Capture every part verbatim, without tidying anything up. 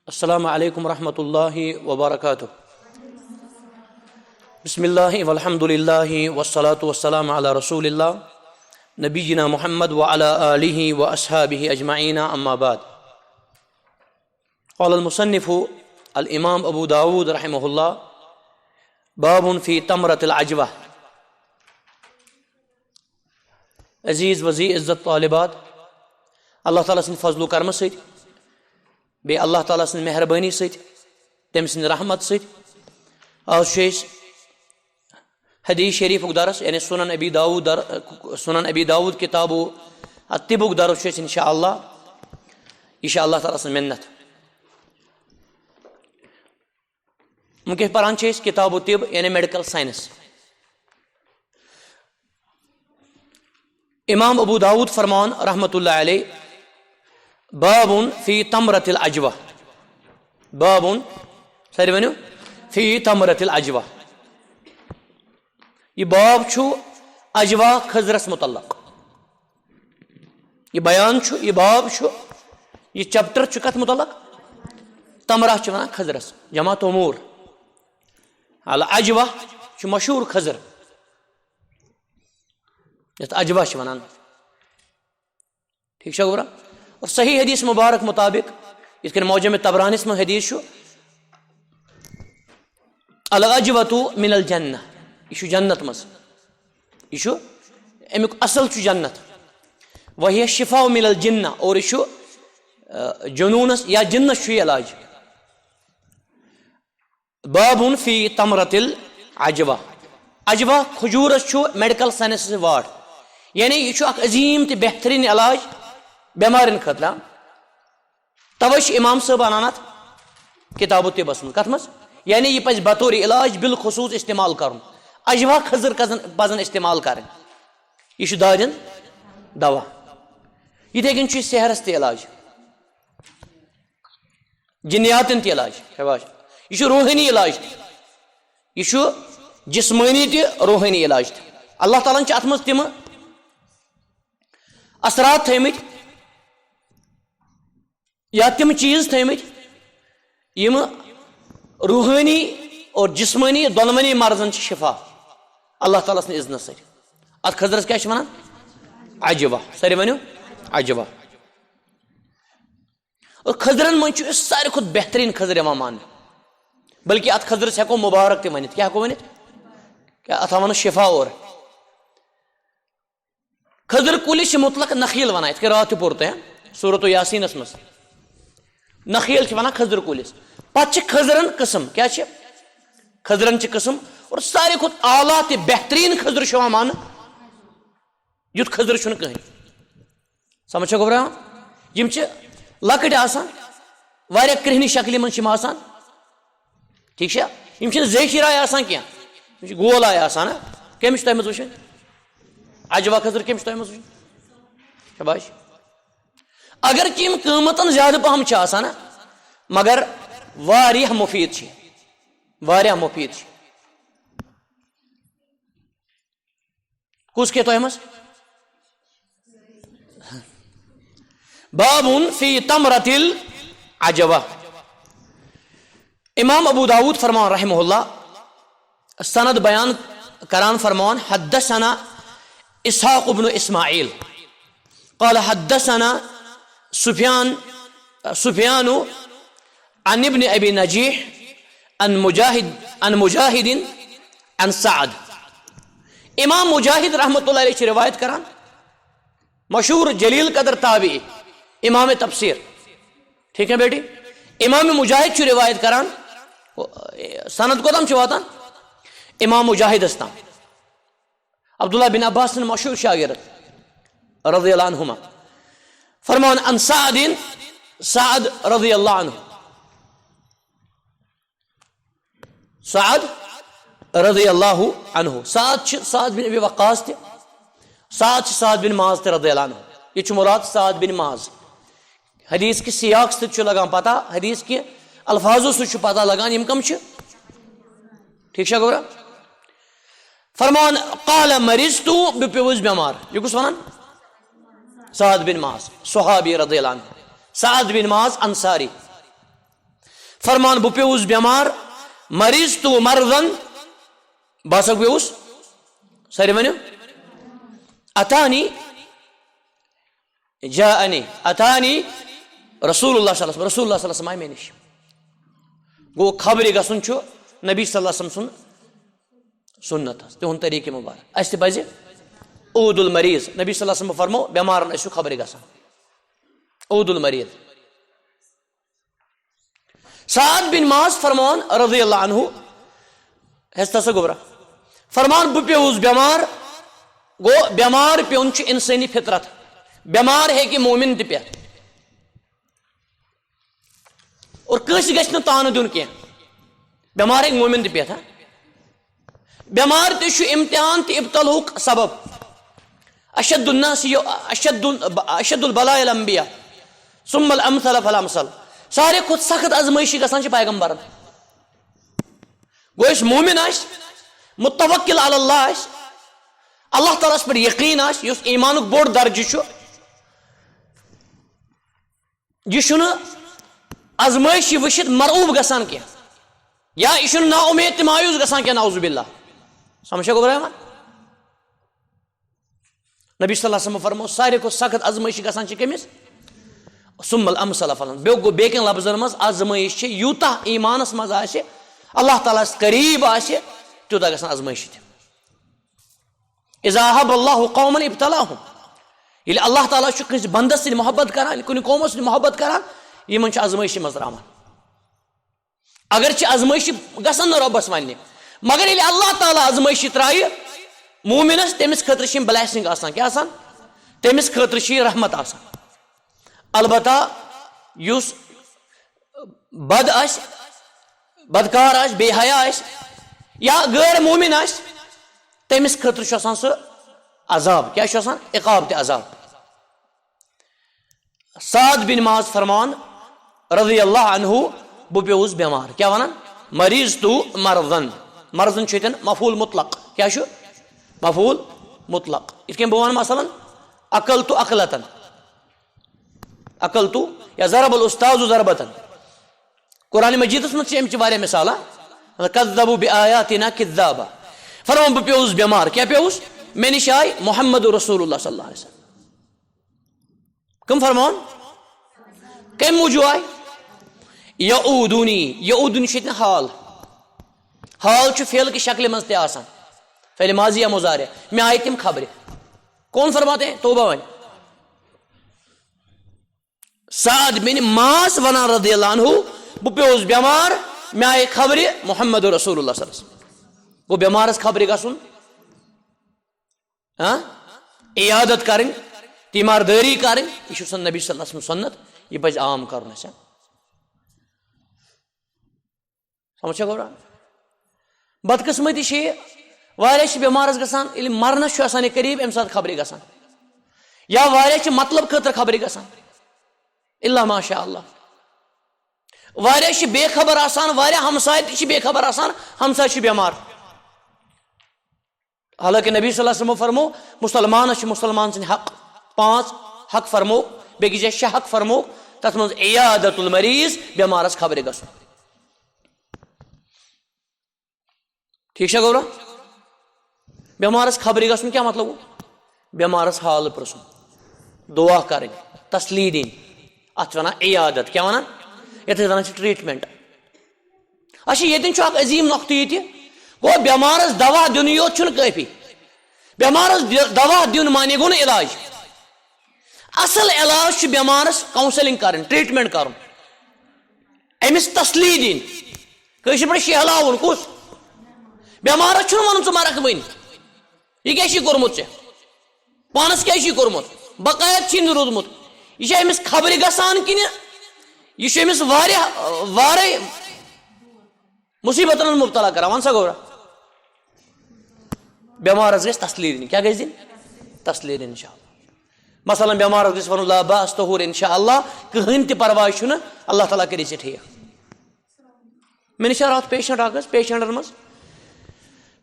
السلام عليكم ورحمة الله وبركاته. بسم الله والحمد لله والصلاة والسلام على رسول الله نبينا محمد وعلى آله وأصحابه أجمعين، أما بعد. قال المصنف الإمام أبو داود رحمه الله: باب في تمرة العجوة. عزیز و ذی عزت طالبات، اللہ تعالیٰ سٕنٛدِ فضل و کرمہٕ سۭتۍ، بیٚیہِ اللہ تعالیٰ سٕنٛدِ مہربٲنی سۭتۍ، تٔمۍ سٕنٛدِ رحمت سۭتۍ، آز چھُ أسۍ حدیث شریفُک درس، یعنی سنن ابی داؤد در-، سنن ابی داؤد کتابو الطبُک درس چھُ أسۍ انشاءاللہ، یہِ چھِ اللہ تعالیٰ سٕنٛز منت۔ وٕنکیٚس پران چھِ أسۍ کتاب الطب، یعنی میڈیکل سائنس۔ امام ابو داؤد فرمان رحمۃ اللہ علیہ، باب فی تمرۃ العجوہ، باب، سٲری ؤنِو، فی تمرۃ العجوہ۔ یہِ باب چھُ عجوہ کھٔزرس متعلق۔ یہِ بیان چھُ، یہِ باب چھُ، یہِ چیپٹر چھُ کتھ متعلق؟ تمرہ چھِ ونان کھٔزرس، جمع تومور۔ العجوہ چھُ مشہوٗر کھٔزٕر، یتھ عجوہ چھِ ونان۔ ٹھیٖک چھا گوٚبرا؟ اور صحیح حدیث مبارک مطابق، یِتھ کٔنۍ معجم طبرانیس منٛز حدیث چھُ، العجوۃ من الجنہ، یہِ چھُ جنت منٛز، یہِ چھُ، اَمیُک اصل چھُ جنت۔ وہی شفاء من الجنہ، اور یہِ چھُ، آ، جنوٗنس یا جنس چھُ یہِ علاج۔ باب فی تمرۃ العجوہ۔ عجوہ کھجورس چھُ میڈیکل سائنسس واٹھ، یعنی یہِ چھُ اکھ عظیٖم تہٕ بہتریٖن علاج بٮ۪مارٮ۪ن خٲطرٕ۔ توے چھُ امام صٲب انان اتھ کتاب الطبس منٛز۔ کتھ منٛز؟ یعنی یہِ پزِ بطور علاج بالخصوص استعمال کرُن۔ عجوہ کھٔزٕر کزن پزن استعمال کرٕنۍ۔ یہِ چھُ دادٮ۪ن دوا۔ یِتھے کٔنۍ چھُ یہِ سحرس تہِ علاج، جنیاتن تہِ علاج۔ شاباش۔ یہِ چھُ روحٲنی علاج تہِ۔ یہِ چھُ جسمٲنی تہِ، روحٲنی علاج تہِ۔ اللہ تعالیٰ ہن چھِ اتھ منٛز تِم اثرات تھٲومٕتۍ، یا تِم چیٖز تھٲومٕتۍ، یِم روحٲنی اور جسمٲنی دۄنوٕنی مرضن چھِ شفا اللہ تعالیٰ سٕنٛدِ اذنہٕ سۭتۍ۔ اتھ کھٔزرس کیٛاہ چھِ ونان؟ عجوہ۔ سٲری ؤنِو، عجوہ۔ اور کھٔزرن منٛز چھُ یہِ ساروی کھۄتہٕ بہتریٖن کھٔزٕر یِوان ماننہٕ، بلکہِ اتھ کھٔزرس ہٮ۪کو مبارک تہِ ؤنِتھ۔ کیٛاہ ہٮ۪کو ؤنِتھ؟ کیٛاہ اتھ آو وننہٕ شفا اور؟ کھٔزٕر کُلِس چھِ مطلق نخیل ونان، یِتھ کٔنۍ راتھ تہِ پوٚر تۄہہِ سورۃ یاسینس منٛز۔ نخیل چھِ ونان کھٔزٕر کُلِس۔ پتہٕ چھِ کھٔزرن قٕسم، کیٛاہ چھِ؟ کھٔزرن چھِ قٕسم، اور ساروی کھۄتہٕ اعلیٰ تہٕ بہتریٖن کھٔزٕر چھُ یِوان ماننہٕ، یُتھ کھٔزٕر چھُنہٕ کٕہٕنۍ۔ سمجھ چھا گوٚبرا؟ یِم چھِ لۄکٕٹۍ آسان، واریاہ کرٛہنہِ شکلہِ منٛز چھِ یِم آسان۔ ٹھیٖک چھا؟ یِم چھِنہٕ زیچھِ راے آسان کینٛہہ، یِم چھِ گول آے آسان۔ ہا؟ کٔمِس چھِ تۄہہِ منٛز وٕچھِنۍ؟ عجوہ کھٔزٕر کٔمِس چھِ تۄہہِ منٛز وٕچھِنۍ؟ شاباش۔ اگرچہِ یِم قۭمتن زیادٕ پہم چھِ آسان، ہا، مگر واریاہ مُفیٖد چھِ، واریاہ مُفیٖد چھِ۔ کُس کینٛہہ تۄہہِ منٛز؟ باب فی تمرۃ العجوہ۔ امام ابو داؤد فرمان رحمہ اللہ سند بیان کران فرمان، حدثنا اسحاق ابن اسماعیل قال حدثنا سفیان، سفیان عن ابن ابی نجیح عن مجاہد، عن مجاہد عن سعد۔ امام مجاہد رحمۃ اللہ علیہ چھِ روایت کران، مشہوٗر جلیل قدر تابعی، امام تفسیر۔ ٹھیٖک ہے بیٹی؟ امام مجاہد چھُ روایت کران، سند کوٚتام چھُ واتان؟ امام مجاہدس تام۔ عبداللہ بن عباس سٕنٛدۍ مشہوٗر شاگرد رضی اللہ عنہما فرمان، عن سعد، سعد رضی اللہ عنہ۔ سعد رضی اللہ عنہ۔ سعد چھِ سعد بن ابی وقاص تہِ، سعد چھِ سعد بن معاذ تہِ رضی اللہ عنہ۔ یہِ چھُ مراد سعد بن معاذ۔ حدیث کہِ سیاق سۭتۍ چھُ لگان پتہ، حدیث کہِ الفاظو سۭتۍ چھُ پتہ لگان، یِم کم چھِ۔ ٹھیٖک چھا گوٚبرا؟ فرمان، قال مرضت، بہٕ پیوٚوُس بٮ۪مار۔ یہِ کُس ونان؟ سعد بن معاذ، صحابی رضی اللہ عنہ۔ سعد بن معاذ انصاری۔ فرمان، بہٕ پیوٚوُس بٮ۪مار، مریض تو مرضن، بہٕ ہسا پیوٚوُس، سٲری ؤنِو، اتانی، جاءنی، اتانی رسول اللہ صلی اللہ علیہ وسلم، رسول اللہ صلی اللہ علیہ وسلم آے مےٚ نِش۔ گوٚو، خبرِ گژھُن چھُ نبی صلی اللہ علیہ وسلم سُنٛد سُنت حظ، تِہُنٛد طریٖقہٕ مُبارک۔ اَسہِ تہِ پَزِ عود المریض، نبی صلی اللہ علیہ وسلم فرمو، بٮ۪مارَن ٲسِو خبرِ گژھان۔ عود المریض۔ سعد بن معاذ فرمان رضی اللہ عنہ، ہیٚس تسا گوٚبرا، فرمان، بہٕ پیوٚوُس بٮ۪مار۔ گوٚو، بٮ۪مار پیوٚن چھُ اِنسٲنی فطرت، بٮ۪مار ہیٚکہِ مومِن تہِ پٮ۪تھ۔ اور کٲنٛسہِ گژھِ نہٕ تانہٕ دیُن کینٛہہ۔ بٮ۪مار ہیٚکہِ مومِن تہِ پٮ۪تھ، ہا؟ بٮ۪مار تہِ چھُ امتحان تہٕ ابتلہُک سبب۔ اشد الناس یو-، اشد ال-، اشد البلاء الانبیاء، ثم الامثل فالامثل۔ ساروی کھۄتہٕ سخت آزمٲیشی گژھان چھِ پیغمبرن۔ گوٚو، یُس مومِن آسہِ، متوکل علی اللہ آسہِ، اللہ تعالیٰ ہس پٮ۪ٹھ یقین آسہِ، یُس ایمانُک بوٚڑ درجہٕ چھُ، یہِ چھُنہٕ آزمٲیشہِ وٕچھِتھ مرعوب گژھان کینٛہہ، یا یہِ چھُنہٕ نا اُمید تہٕ مایوٗس گژھان کینٛہہ، نعوذ باللہ۔ سمجھا گوٚبرا یِوان؟ نبی صلی اللہ علیہ وسلم فرمو، ساروی کھۄتہٕ سخت آزمٲیشہِ گژھان چھِ کٔمِس؟ ثم الامثل فالامثل۔ بیٚیہِ گوٚو، بیٚیہِ کٮ۪ن لفظن منٛز، آزمٲیش چھِ، یوٗتاہ ایمانس منٛز آسہِ، اللہ تعالیٰ ہس قریب آسہِ، تیوٗتاہ گژھان آزمٲیشہِ تہِ۔ اذا احب اللہ قوما ابتلاهم۔ ییٚلہِ اللہ تعالیٰ چھُ کٲنٛسہِ بندس سۭتۍ محبت کران، کُنہِ قومس سۭتۍ محبت کران، یِمن چھِ آزمٲیشہِ منٛز تراوان۔ اگرچہِ آزمٲیشہِ گژھن نہٕ رۄبس وننہِ، مگر ییٚلہِ اللہ تعالیٰ آزمٲیشہِ ترایہِ مومنس، تٔمِس خٲطرٕ چھِ یِم blessing آسان۔ کیٛاہ آسان؟ تٔمِس خٲطرٕ چھِ یہِ رحمت آسان۔ البتہ یُس بد آسہِ، بدکار آسہِ، بے حیا آسہِ، یا غٲر مومن آسہِ، تٔمِس خٲطرٕ چھُ آسان سُہ عذاب۔ کیٛاہ چھُ آسان؟ عقاب تہٕ عذاب۔ سعد بن معاذ فرمان رضی اللہ عنہ، بہٕ پیوٚوُس بٮ۪مار۔ کیٛاہ وَنان؟ مریض تو مرضن۔ مرضن چھُ ییٚتٮ۪ن مفعول مطلق۔ کیٛاہ چھُ؟ مفعول مطلق۔ یِتھ کٔنۍ بہٕ وَنہٕ مثلاً، اکلت اکلتن۔ اکلت یا ضرب الاستاذ ضربتن۔ قرآن مجیدس منٛز چھِ اَمہِ چہِ واریاہ مثالہ۔ کذبوا بآیاتنا کذابا۔ فرمان، بہٕ پیوٚوُس بٮ۪مار۔ کیٛاہ پیوٚوُس؟ مےٚ نِش آے محمد رسول اللہ صلی اللہ علیہ وسلم۔ کم فرمان؟ کمہِ موٗجوٗب آے؟ یعودونی۔ یعودونی چھُ ییٚتہِ حال۔ حال چھُ فعل کہِ شکلہِ منٛز تہِ آسان، فعل ماضی یا مضارع۔ مےٚ آیہِ تِم خبرِ۔ کون فرماتے ہیں؟ توبہ وۄنۍ۔ سعد بن معاذ ونان رضی اللہ عنہ، بہٕ پیوٚوُس بٮ۪مار، مےٚ آیہِ خبرِ محمد رسول اللہ صلی اللہ علیہ وسلم۔ گوٚو، بٮ۪مارس خبرِ گژھُن، ہاں؟ عیادت کرٕنۍ، تیماردٲری کرٕنۍ، یہِ چھُ سُنت نبی صلی اللہ علیہ وسلم سُنت، یہِ پزِ عام کرُن اَسہِ۔ سمجھ چھا گوٚبرا؟ بدقسمتی چھِ یہِ، واریاہ چھِ بٮ۪مارس گژھان، ییٚلہِ مرنس چھُ آسان یہِ قریب، اَمہِ ساتہٕ خبرِ گژھان، یا واریاہ چھِ مطلب خٲطرٕ خبرِ گژھان، الا ماشاء اللہ۔ واریاہ چھِ بے خبر آسان، واریاہ ہمساے تہِ چھِ بے خبر آسان، ہمساے چھِ بٮ۪مار۔ حالانکہ نبی صلی اللہ علیہ وسلمو فرمو، مسلمانس چھِ مسلمان سٕنٛدۍ حق، پانٛژھ حق فرمو، بیٚکِس جایہِ شےٚ حق فرمو، تتھ منٛز عیادت المریض، بٮ۪مارس خبرِ گژھُن۔ ٹھیٖک چھا گوٚبرا؟ بٮ۪مارس خبرِ گژھُن کیٛاہ مطلب گوٚو؟ بٮ۪مارس حال پرٛژھُن، دعا کرٕنۍ، تسلی دِنۍ، اتھ چھِ ونان عیادت۔ کیٛاہ ونان؟ یتھ أسۍ ونان چھِ treatment۔ اچھا، ییٚتٮ۪ن چھُ اکھ عظیٖم نۄقطہٕ یہِ تہِ، گوٚو، بٮ۪مارس دوا دیُنٕے یوت چھُنہٕ کٲفی۔ بٮ۪مارس دِ-، دوا دیُن معنی گوٚو نہٕ علاج۔ اصل علاج چھُ بٮ۪مارس counselling کرٕنۍ، treatment کرُن، أمِس تسلی دِنۍ، کٲشِر پٲٹھۍ شیہلاوُن۔ کُس؟ بٮ۪مارس چھُنہٕ ونُن، "ژٕ مرکھ وٕنۍ، یہِ کیٛاہ چھُے کوٚرمُت ژےٚ؟" پانس کیٛاہ چھُے کوٚرمُت؟ بقایت چھُے نہٕ روٗدمُت۔ یہِ چھا أمِس خبرِ گژھان کِنہٕ یہِ چھُ أمِس واریاہ، وارے مُصیٖبتن منٛز مُبتلا کران؟ وَن سا گوٚبرا۔ بٮ۪مارس گژھِ تسلی دِنۍ۔ کیٛاہ گژھِ دِنۍ؟ تسلی دِنۍ، انشاءاللہ۔ مثلاً، بٮ۪مارس گژھِ وَنُن، "لا باس، طہوٗر، انشاءاللہ، کٕہٕنۍ تہِ پرواے چھُنہٕ، اللہ تعالیٰ کَرِ ژےٚ ٹھیٖک۔" مےٚ نِش آو راتھ patient اکھ حظ، patientن منٛز۔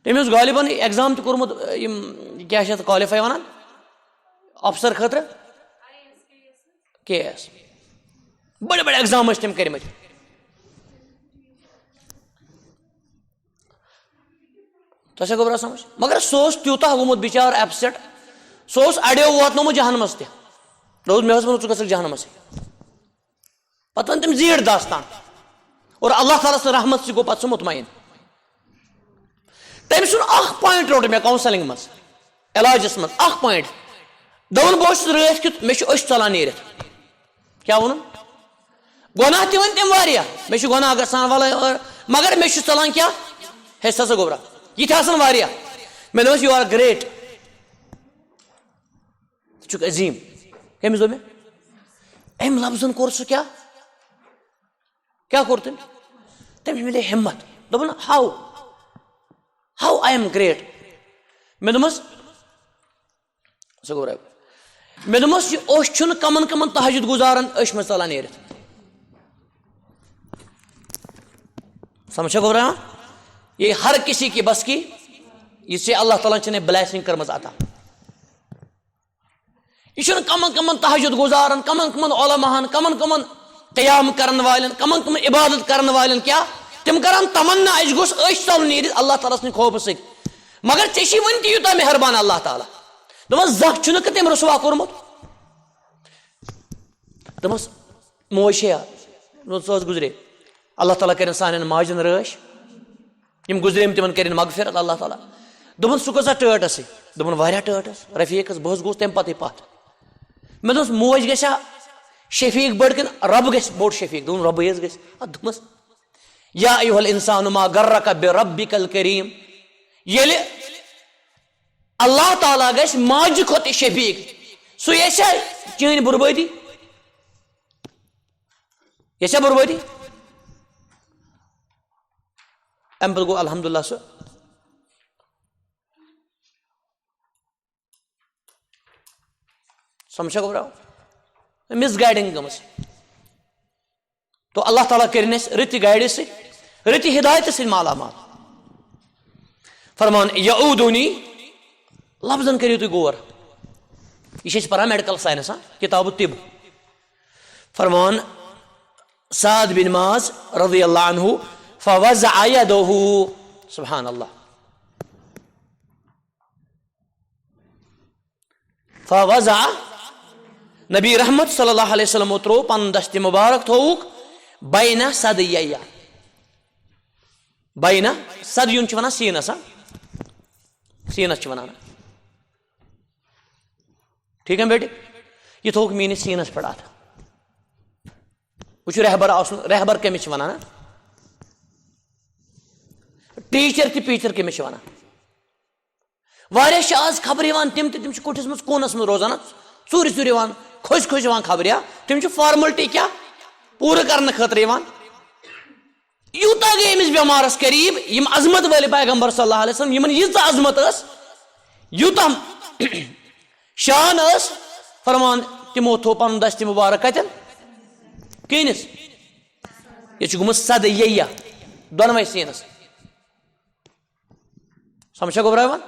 تٔمۍ اوس غالباً exam تہِ کوٚرمُت، یِم کیٛاہ چھِ اَتھ qualify وَنان؟ Officer خٲطرٕ؟ K S۔ بٔڑۍ بٔڑۍ exam ٲسۍ تٔمۍ کٔرمٕتۍ۔ تۄہہِ چھا گوٚبرا سمجھ؟ مگر سُہ اوس تیوٗتاہ گوٚمُت بِچارٕ اپسیٹ، سُہ اوس اَڑیو ووتنومُت جہنمس تہِ۔ دوٚپُس، مےٚ اوس ووٚنمُت، ژٕ گژھکھ جہنمسٕے۔ پتہٕ ووٚن تٔمۍ زیٖٹھ داستان۔ اور اللہ تعالیٰ سٕنٛز رحمت سۭتۍ گوٚو پتہٕ سُہ مطمئن۔ تٔمۍ سُنٛد اکھ پوینٹ روٚٹ مےٚ کاونسلنگ منٛز، علاجس منٛز اکھ پوینٹ۔ دوٚپُن، بہٕ اوسُس رٲتھ کیُتھ، مےٚ چھُ أچھ ژلان نیٖرِتھ۔ کیٛاہ ووٚنُن؟ گۄناہ تہِ ؤنۍ تٔمۍ واریاہ، مےٚ چھُ گۄناہ گژھان، وَلہٕ، مگر مےٚ چھُ ژلان کیٛاہ؟ ہے، سا سا گوٚبرا، یہِ تہِ آسان واریاہ۔ مےٚ دوٚپمَس، "You are great، ژٕ چھُکھ عظیٖم۔" کٔمِس دوٚپ مےٚ؟ أمۍ لفظن کوٚر سُہ کیٛاہ؟ کیٛاہ کوٚر تٔمۍ؟ تٔمۍ مِلے ہمت، دوٚپُن، "How? How I am great؟" مےٚ دوٚپمَس، سُہ گوٚو رب۔ مےٚ دوٚپمَس، یہِ اوٚش چھُنہٕ کمن کمن تہجد گُزارن أچھ منٛز ژلان نیٖرِتھ۔ سمجھا گوٚو رب؟ یہ ہر کسی کی بس کی، یہ سے اللہ تعالیٰ چھنہٕ بلیسنگ کٔرمٕژ عطا۔ یہ چھُنہٕ کمن کمن تہجد گُزارن، کمن کمن علماہن، کمن کمن قیام کرن والٮ۪ن، کمن کمن عبادت کرن والٮ۪ن کیٛاہ؟ تِم کرن تمنا، اَسہِ گوٚژھ أچھ ژلُن نیٖرِتھ اللہ تعالیٰ سٕنٛدِ خوفہٕ سۭتۍ۔ مگر ژےٚ چھِ وٕنہِ تہِ یوٗتاہ مہربان اللہ تعالیٰ۔ دوٚپمَس، زانٛہہ چھُنہٕ کانٛہہ تٔمۍ رسوا کوٚرمُت۔ دوٚپمَس، موج چھےٚ یا؟ دوٚپُن، سۄ ٲس گُزرے۔ اللہ تعالیٰ کٔرِن سانٮ۪ن ماجٮ۪ن رٲچھ۔ یِم گُزریمٕتۍ، تِمن کٔرِن مغفرت اللہ تعالیٰ۔ دوٚپُن، سُہ کۭژاہ ٹٲٹھ ٲسٕے؟ دوٚپُن، واریاہ ٹٲٹھ ٲس۔ رفیٖق ٲس، بہٕ حظ گوٚوُس تَمہِ پتہٕ پتھ۔ مےٚ دوٚپُس، موج گژھِ ہا شفیٖق بٔڑ کِنہٕ رب گژھِ بوٚڑ شفیٖق؟ دوٚپُن، ربٕے حظ گژھِ۔ اَدٕ دوٚپمَس، یا ایھا الانسان ما غرک بربک الکریم۔ ییٚلہِ اللہ تعالیٰ گژھِ ماجہِ کھۄتہٕ تہِ شفیٖق، سُہ یژھِ ہا چٲنۍ بربٲدی؟ یژھِ ہا بربٲدی؟ اَمہِ پتہٕ گوٚو الحمدللہ سُہ۔ سمجھا گوٚبرا؟ مِس گایڈنگ گٔمٕژ۔ تو اللہ تعالیٰ کٔرِن اَسہِ رٕتہِ گایڈِ سۭتۍ، رٕتہِ ہدایتہِ سۭتۍ مالا مال۔ فرمان یعودونی، لفظن کٔرِو تُہۍ غور۔ یہِ چھِ أسۍ پران میڈیکل ساینس، ہاں، کتاب الطب۔ فرمان سعد بن معاذ رضی اللہ عنہ، فوضع یدہ، سبحان اللہ۔ فوضع، نبی رحمت صلی اللہ علیہ وسلم ترٛوو پنُن دستِ مبارک، تھووُکھ بینہ ثدییہ۔ بینہ، ثدیون چھِ ونان سیٖنس، ہا؟ سیٖنس چھِ ونان۔ ٹھیک ہے بیٹے؟ یہِ تھووُکھ میٲنِس سیٖنس پٮ۪ٹھ اتھ۔ وٕچھِو رہبر آسُن، رہبر کٔمِس چھِ ونان، ہا؟ ٹیچر تہٕ پیچر کٔمِس چھِ ونان؟ واریاہ چھِ آز خبرِ یِوان تِم تہِ، تِم چھِ کُٹھِس منٛز کوٗنس منٛز روزان، ژوٗرِ ژوٗرِ یِوان، کھوٚج کھوٚج یِوان خبرِ، ہا؟ تِم چھِ فارملٹی کیٛاہ پوٗرٕ کرنہٕ خٲطرٕ یِوان۔ یوٗتاہ گٔے أمِس بٮ۪مارس قریٖب، یِم عظمت وٲلۍ پیغمبر صلی اللہ علیہ وسلم، یِمن ییٖژاہ عظمت ٲس، یوٗتاہ شان ٲس، فرمان تِمو تھوٚو پنُن دستِ مُبارک کتٮ۪ن؟ کٔنِس۔ یہِ چھُ گوٚمُت ثدییہ، دۄنوَے سیٖنس۔ سمجھا گوٚبرا یِوان؟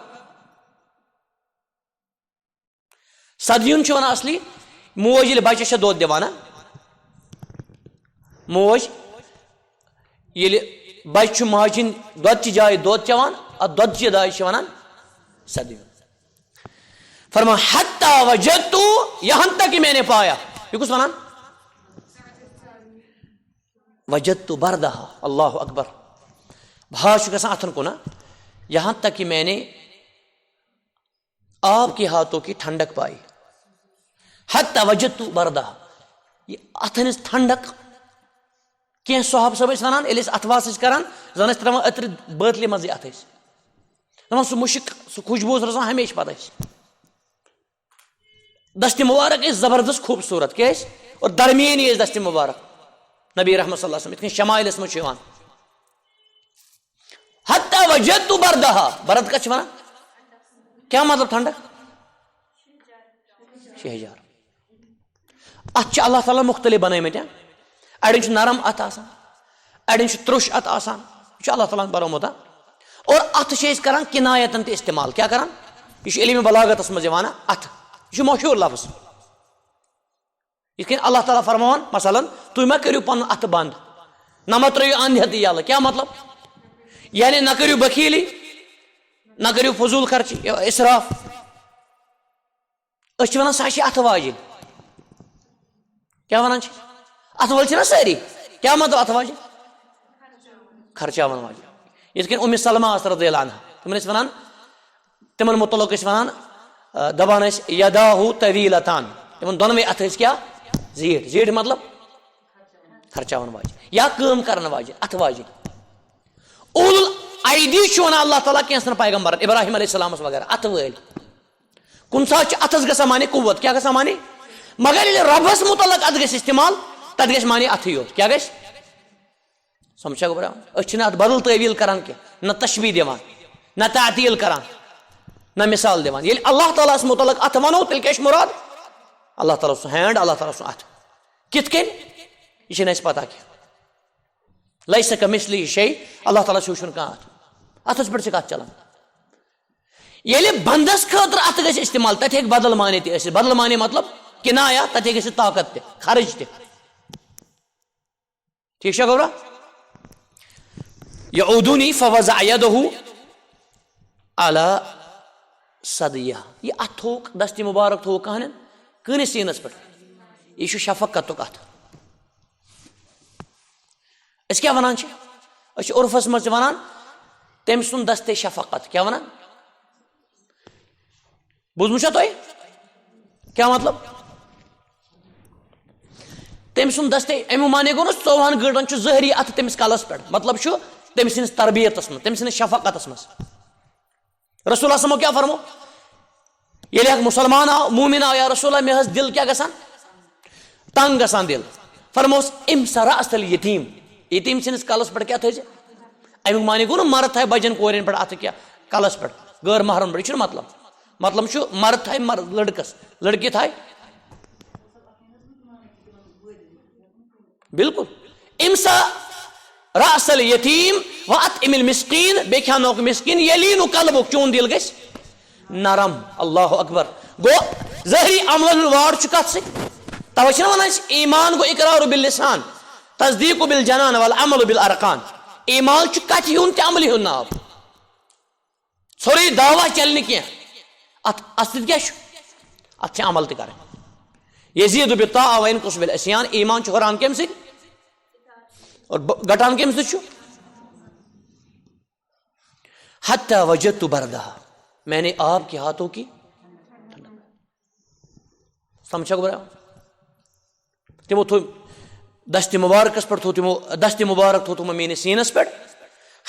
ثدیون چھِ ونان اصلی موج ییٚلہِ بچس چھےٚ دۄد دِوان، ہا؟ موج ییٚلہِ بچہٕ چھُ ماجہِ ہِنٛدِ دۄدچہِ جایہِ دۄد چٮ۪وان، اتھ دۄدچہِ جایہِ چھِ ونان ثدیون۔ فرمان حتی وجدت، یہاں تک کہ میں نے پایا۔ یہِ کُس ونان؟ وجدت بردہا، اللہ اکبر۔ بہٕ حظ چھُس گژھان اتھن کُن، ہا؟ یہاں تک کہ میں نے آپ کے ہاتھوں کی ٹھنڈک پائی۔ حتی وجدت بردہا۔ یہِ اتھن ہٕنٛز ٹھنڈک۔ کینٛہہ صحابہٕ صٲب ٲسۍ ونان، ییٚلہِ أسۍ اتھٕ واس ٲسۍ کران، زن ٲسۍ ترٛاوان عطرِ بٲتلہِ منٛزٕے اتھٕ ٲسۍ۔ دپان، سُہ مُشک، سُہ خوشبوٗ اوس روزان ہمیشہِ پتہٕ اَسہِ۔ دستِ مبارک ٲسۍ زبردست خوٗبصوٗرت، کیٛازِ؟ اور درمیٲنی ٲسۍ دستِ مبارک۔ نبی رحمت صلی اللہ علیہ وسلم، یِتھ کٔنۍ شمائلس منٛز چھُ یِوان۔ حتی وجدت بردہا۔ برد کتھ چھِ ونان؟ کیٛاہ مطلب ٹھنڈک؟ شہجار۔ اتھ چھِ اللہ تعالیٰ مختلف بنٲومٕتۍ، ہا؟ اڑٮ۪ن چھُ نرم اتھٕ آسان، اڑٮ۪ن چھُ تروٚش اتھٕ آسان، یہِ چھُ اللہ تعالیٰ ہن بنوومُت، ہا؟ اور اتھٕ چھِ أسۍ کران کنایتن تہِ استعمال۔ کیٛاہ کران؟ یہِ چھُ علم بلاغتس منٛز یِوان، ہا، اتھٕ۔ یہِ چھُ مشہوٗر لفظ۔ یِتھ کٔنۍ اللہ تعالیٰ فرماوان، مثلاً، تُہۍ مہ کٔرِو پنُن اتھٕ بنٛد، نہ مہ ترٲیِو اندھٮ۪تھ یلہٕ۔ کیٛاہ مطلب؟ یعنی نہ کٔرِو بخیلی، نہ کٔرِو فضوٗل خرچی، اسراف۔ أسۍ چھِ وَنان، سۄ چھِ اَتھٕ واجِنۍ۔ کیٛاہ وَنان چھِ؟ اَتھٕ وٲلۍ چھِنہ سٲری؟ کیٛاہ مطلب اَتھٕ واجِنۍ؟ خرچاوَن واجِنۍ۔ یِتھ کٔنۍ اُمِ سلمہ ٲس رضی اللہ عنہا، تِمَن ٲسۍ وَنان، تِمَن مُتعلق ٲسۍ وَنان، آ، دَپان ٲسۍ، یَداہُ طویلتان۔ تِمَن دۄنوَے اَتھٕ ٲسۍ کیٛاہ؟ زیٖٹھۍ۔ زیٖٹھۍ مطلب؟ خرچاوَن واجِنۍ یا کٲم کَرَن واجِنۍ، اَتھٕ واجِنۍ۔ اولو الایدی چھُ وَنان اللہ تعالیٰ کینٛژَن پیغمبرَن، ابراہیم علیہ السلامَس وغیرہ، اَتھٕ وٲلۍ۔ کُنہِ ساتہٕ چھِ اَتھَس گژھان معنی قوت۔ کیٛاہ گژھان معنی؟ مگر ییٚلہِ رۄبَس مُتعلق اَتھ گژھِ استعمال، تَتھ گژھِ معنی اَتھٕے یوت۔ کیٛاہ گژھِ؟ سَمجھا گوٚبرا؟ أسۍ چھِنہٕ اَتھ بدل تٲویٖل کَران کینٛہہ، نہ تشبیہ دِوان، نہ تعطیٖل کَران، نہ مثال دِوان۔ ییٚلہِ اللہ تعالیٰ ہَس مُتعلق اَتھٕ وَنو، تیٚلہِ کیٛاہ چھُ مُراد؟ اللہ تعالیٰ سُنٛد ہینڈ، اللہ تعالیٰ سُنٛد اَتھٕ۔ کِتھ کٔنۍ؟ یہِ چھِنہٕ اَسہِ پَتہ کینٛہہ۔ لیس کمثلہ شیء، اللہ تعالیٰ چھُ وٕچھُن کانٛہہ اَتھٕ۔ اَتھَس پٮ۪ٹھ چھِ کَتھ چَلان۔ ییٚلہِ بندس خٲطرٕ اَتھٕ گژھِ استعمال، تَتہِ ہیٚکہِ بدل معنی تہِ ٲسِتھ۔ بدل معنی مطلب کنایہ، تَتہِ ہیٚکہِ گٔژھِتھ طاقت تہِ، خرٕچ تہِ۔ ٹھیٖک چھا گوٚبرا؟ یعودنی فوضع یدہ علی ثدیہ۔ یہِ اَتھٕ تھوٚوُکھ، دستِ مُبارک تھوٚوُکھ کہنن، کٲنِس سیٖنس پٮ۪ٹھ۔ یہِ چھُ شفقتُک اَتھٕ۔ أسۍ کیٛاہ وَنان چھِ؟ أسۍ چھِ عرفَس منٛز تہِ وَنان، تٔمۍ سُنٛد دستِ شفقت۔ کیٛاہ وَنان؟ بوٗزمُت چھا تۄہہِ؟ کیٛاہ مطلب؟ تٔمۍ سُنٛد دستِ، اَمیُک معنی گوٚو نہ، ژۄوُہَن گٲنٛٹَن چھُ ظٲہری اَتھٕ تٔمِس کَلَس پٮ۪ٹھ۔ مطلب چھُ، تٔمۍ سٕنٛدِس تربیتَس منٛز، تٔمۍ سٕنٛدِس شفقتَس منٛز۔ رسول اللہ صلی اللہ علیہ وسلمو کیٛاہ فرمو؟ ییٚلہِ اکھ مُسلمان آو، مومِن آو، یا رسول اللہ، مےٚ ٲس دِل کیٛاہ گژھان؟ تنگ گژھان دِل۔ فرموس، امسح رأس الیتیم۔ یتیٖم سٕنٛدِس کلس پٮ۪ٹھ کیٛاہ تھٲوزِ؟ اَمیُک معنی گوٚو نہٕ مرد تھایہِ بجن کورٮ۪ن پٮ۪ٹھ اَتھٕ کیٛاہ کلس پٮ۪ٹھ، غٲر محرم پٮ۪ٹھ، یہِ چھُنہٕ مطلب۔ مطلب چھُ مرد تھایہِ مرد، لڑکس، لڑکی تھایہِ۔ بالکل۔ امسح رأس الیتیم واطعم المسکین، بیٚیہِ کھیٛاوناوُکھ مسکین، یلین قلبک، چون دل گژھِ نرم۔ اللہ اکبر۔ گوٚو ظٲہری عملن ہُنٛد واڑ چھُ کتھ سۭتۍ؟ توے چھِنہ ونان أسۍ، ایمان گوٚو اقرار باللسان، تصدیق بالجنان والعمل بالارکان۔ ایمان چھُ کتھِ ہُنٛد تہٕ عملہِ ہُنٛد ناو۔ ژھورُے دعویٰ چلہِ نہٕ کینٛہہ۔ اتھ اصل کیٛاہ چھُ؟ اتھ چھِ عمل تہِ کرٕنۍ۔ یزید بالطاعہ وینقص بالعصیان، ایمان چھُ ہُران کمہِ سۭتۍ؟ اور ب-، گٹان کمہِ سۭتۍ چھُ؟ حتی وجدت بردہ، میں نے آپ کے ہاتھوں کی۔ سمجھا گوٚبرا؟ تِمو تھوٚو دستِ مُبارکس پٮ۪ٹھ، تھوٚو تِمو دستِ مُبارک تھوٚو تِمو میٲنِس سیٖنس پٮ۪ٹھ۔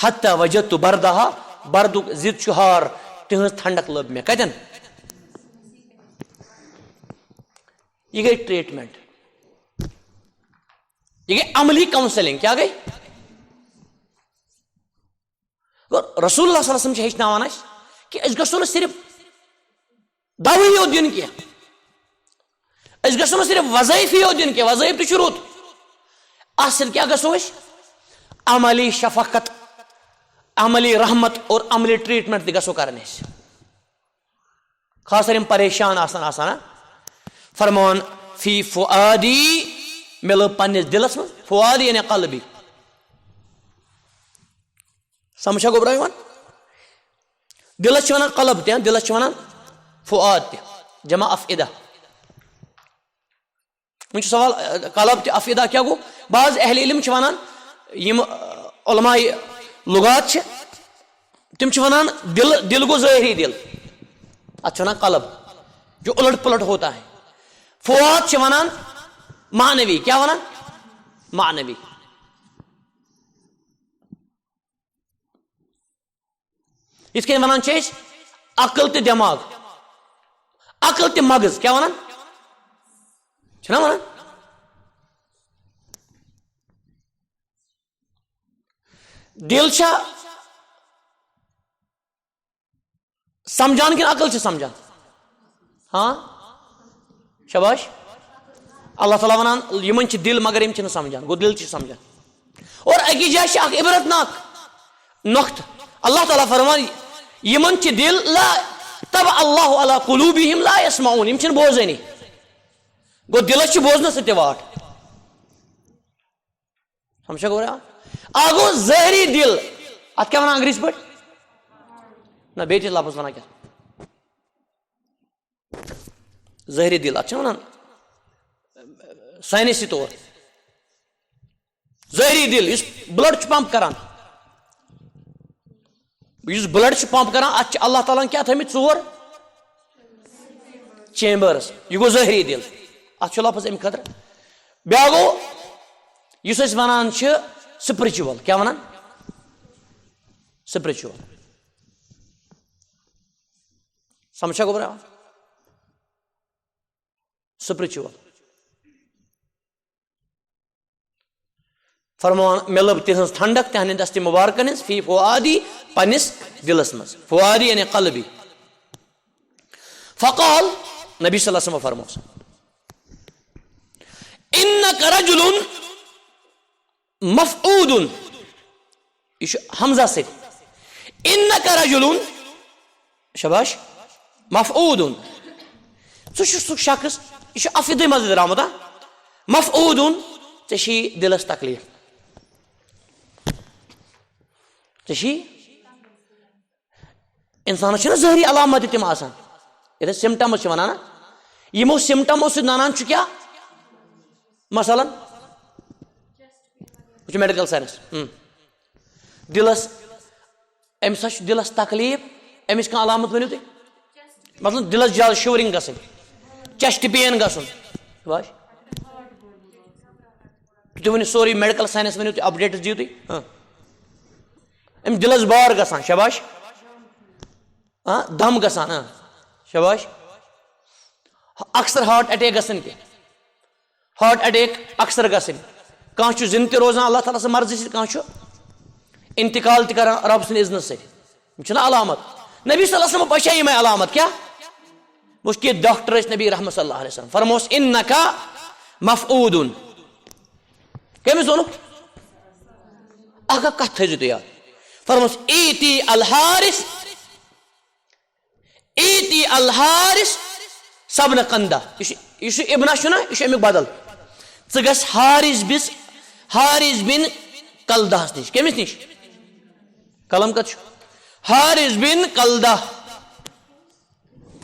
حتی وجدت بردہا، بردُک ضد چھُ ہار، تِہنٛز ٹھنڈک لٔب مےٚ۔ کتٮ۪ن؟ یہِ گٔے ٹریٹمنٹ، یہِ گٔے عملی کاؤنسلنگ۔ کیٛاہ گٔے؟ گوٚو، رسول اللہ صلی اللہ علیہ وسلم چھِ ہیٚچھناوان اَسہِ کہِ أسۍ گژھو نہٕ صرف دَوہٕے یوت دیُن کینٛہہ، أسۍ گژھو نہٕ صرف وظٲیفہٕ یوت دیُن کینٛہہ، وظٲیفہٕ تہِ چھُ رُت۔ اَتھ سۭتۍ کیٛاہ گژھو أسۍ؟ عملی شفقت، عملی رحمت اور عملی ٹریٹمنٹ تہِ گژھو کرٕنۍ أسۍ۔ خاص کر یِم پریشان آسان، آسان، ہا؟ فرمان، فی فؤادی، مےٚ لٔب پننِس دِلس منٛز، فؤادی یعنی قلبی۔ سمجھ چھا گوٚبرا یِوان؟ دِلس چھِ ونان قلب تہِ، دِلس چھِ ونان فؤاد تہِ، جمع افئدہ۔ وۄنۍ چھُ سوال، اہ، قلب تہِ افئدہ کیٛاہ گوٚو؟ بعض اہل علم چھِ ونان، یِم، اہ، علماء لغات چھِ، تِم چھِ ونان دِل، دِل گوٚو ظٲہری دِل، اتھ چھِ ونان قلب، جو الٹ پلٹ ہوتا ہے۔ فؤاد چھِ ونان معنوی، کیٛاہ ونان؟ معنوی۔ یِتھ کٔنۍ ونان چھِ أسۍ عقل تہٕ دٮ۪ماغ، عقل تہٕ مغز، کیٛاہ ونان؟ چھِنہ ونان؟ دِل چھا سمجھان کِنہٕ عقل چھِ سمجھان؟ ہاں؟ شاباش۔ اللہ تعالیٰ ونان، یِمن چھِ دِل مگر یِم چھِنہٕ سمجھان، گوٚو دِل چھِ سمجھان۔ اور أکِس جایہِ چھِ اکھ عبرتناک نۄقطہٕ۔ اللہ تعالیٰ فرمان، یِمن چھِ دِل، لا طبع اللہ علی قلوبہم لا یسمعون، یِم چھِنہٕ بوزٲنی۔ گوٚو دِلس چھِ بوزنس سۭتۍ تہِ واٹھ۔ سمجھا گوٚو؟ اکھ گوٚو ظٲہری دِل، اتھ کیٛاہ ونان انگریزی پٲٹھۍ؟ نہ، بیٚیہِ تہِ لفظ وَنان کیٛاہ؟ ظٲہری دِل، اَتھ چھِ وَنان ساینسی طور۔ ظٲہری دِل، یُس بلڈ چھُ پمپ کران، یُس بلڈ چھُ پمپ کران، اَتھ چھِ اللہ تعالیٰ ہَن کیٛاہ تھٲومٕتۍ؟ ژور چیمبرس۔ یہِ گوٚو ظٲہری دِل، اَتھ چھُ لفظ اَمہِ خٲطرٕ۔ بیٛاکھ گوٚو، یُس أسۍ وَنان چھِ spiritual، کیٛاہ وَنان؟ Spiritual۔ سمجھا گوٚبرا؟ Spiritual۔ فرماوان، مےٚ لٔب تِہنٛز ٹھنڈک تِہنٛدِ دستِ مبارکن ہٕنٛز فی فؤادی، پننِس دِلس منٛز۔ فؤادی یعنی قلبی۔ فقال، نبی صلی اللہ علیہ وسلم فرموس، انک رجل مفعود۔ یہِ چھُ حمزہ سۭتۍ۔ انک رجل، شاباش، مفعود۔ ژٕ چھُکھ سُہ شخص، یہِ چھُ افعودٕے منٛز درٛامُت، ہا؟ مفعود، ژےٚ چھی دِلس تکلیف۔ ژےٚ چھی، انسانس چھِنہ ظٲہری علامت تہِ تِم آسان، یتھ أسۍ symptoms چھِ ونان، نہ؟ یِمو symptomو سۭتۍ ننان چھُ کیٛاہ؟ مثلاً، وٕچھِو medical science۔ ہم۔ دِلس، أمِس ہا چھُ دِلس تکلیف، أمِس کانٛہہ علامت ؤنِو تُہۍ؟ مثلاً، دِلس زیادٕ shivering گژھٕنۍ، chest pain گژھُن۔ شاباش۔ تُہۍ ؤنِو سورُے، medical science ؤنِو تُہۍ، updates دِیِو تُہۍ۔ ہاں۔ أمِس دِلس بار گژھان، شاباش۔ ہاں، دم گژھان، ہاں، شاباش۔ اکثر heart attack گژھان تہِ۔ Heart attack اکثر گژھٕنۍ۔ کانٛہہ چھُ زِندٕ تہِ روزان اللہ تعالیٰ سٕنٛز مرضی سۭتۍ، کانٛہہ چھُ انتقال تہِ کران رب سٕنٛدِ اذنہٕ سۭتۍ۔ یِم چھِنہ علامت؟ نبی صلی اللہ علیہ وسلم بچے یِمے علامت۔ کیٛاہ؟ وٕچھ کہِ ڈاکٹر ٲسۍ نبی رحمت صلی اللہ علیہ وسلم۔ فرموس، انک مفعود۔ کٔمِس ووٚنُکھ؟ اکھ اکھ کتھ تھٲیزیو تُہۍ یاد۔ فرموس، ایتی الحارث، ایتی الحارث سبن قندہ۔ یہِ چھُ، یہِ چھُ ابنہ چھُنہ، یہِ چھُ امیُک بدل۔ ژٕ گژھ حارث بِس، حارث بن کلدہس نِش۔ کٔمِس نِش؟ قلم کتھ چھُ؟ حارث بن کلدہ۔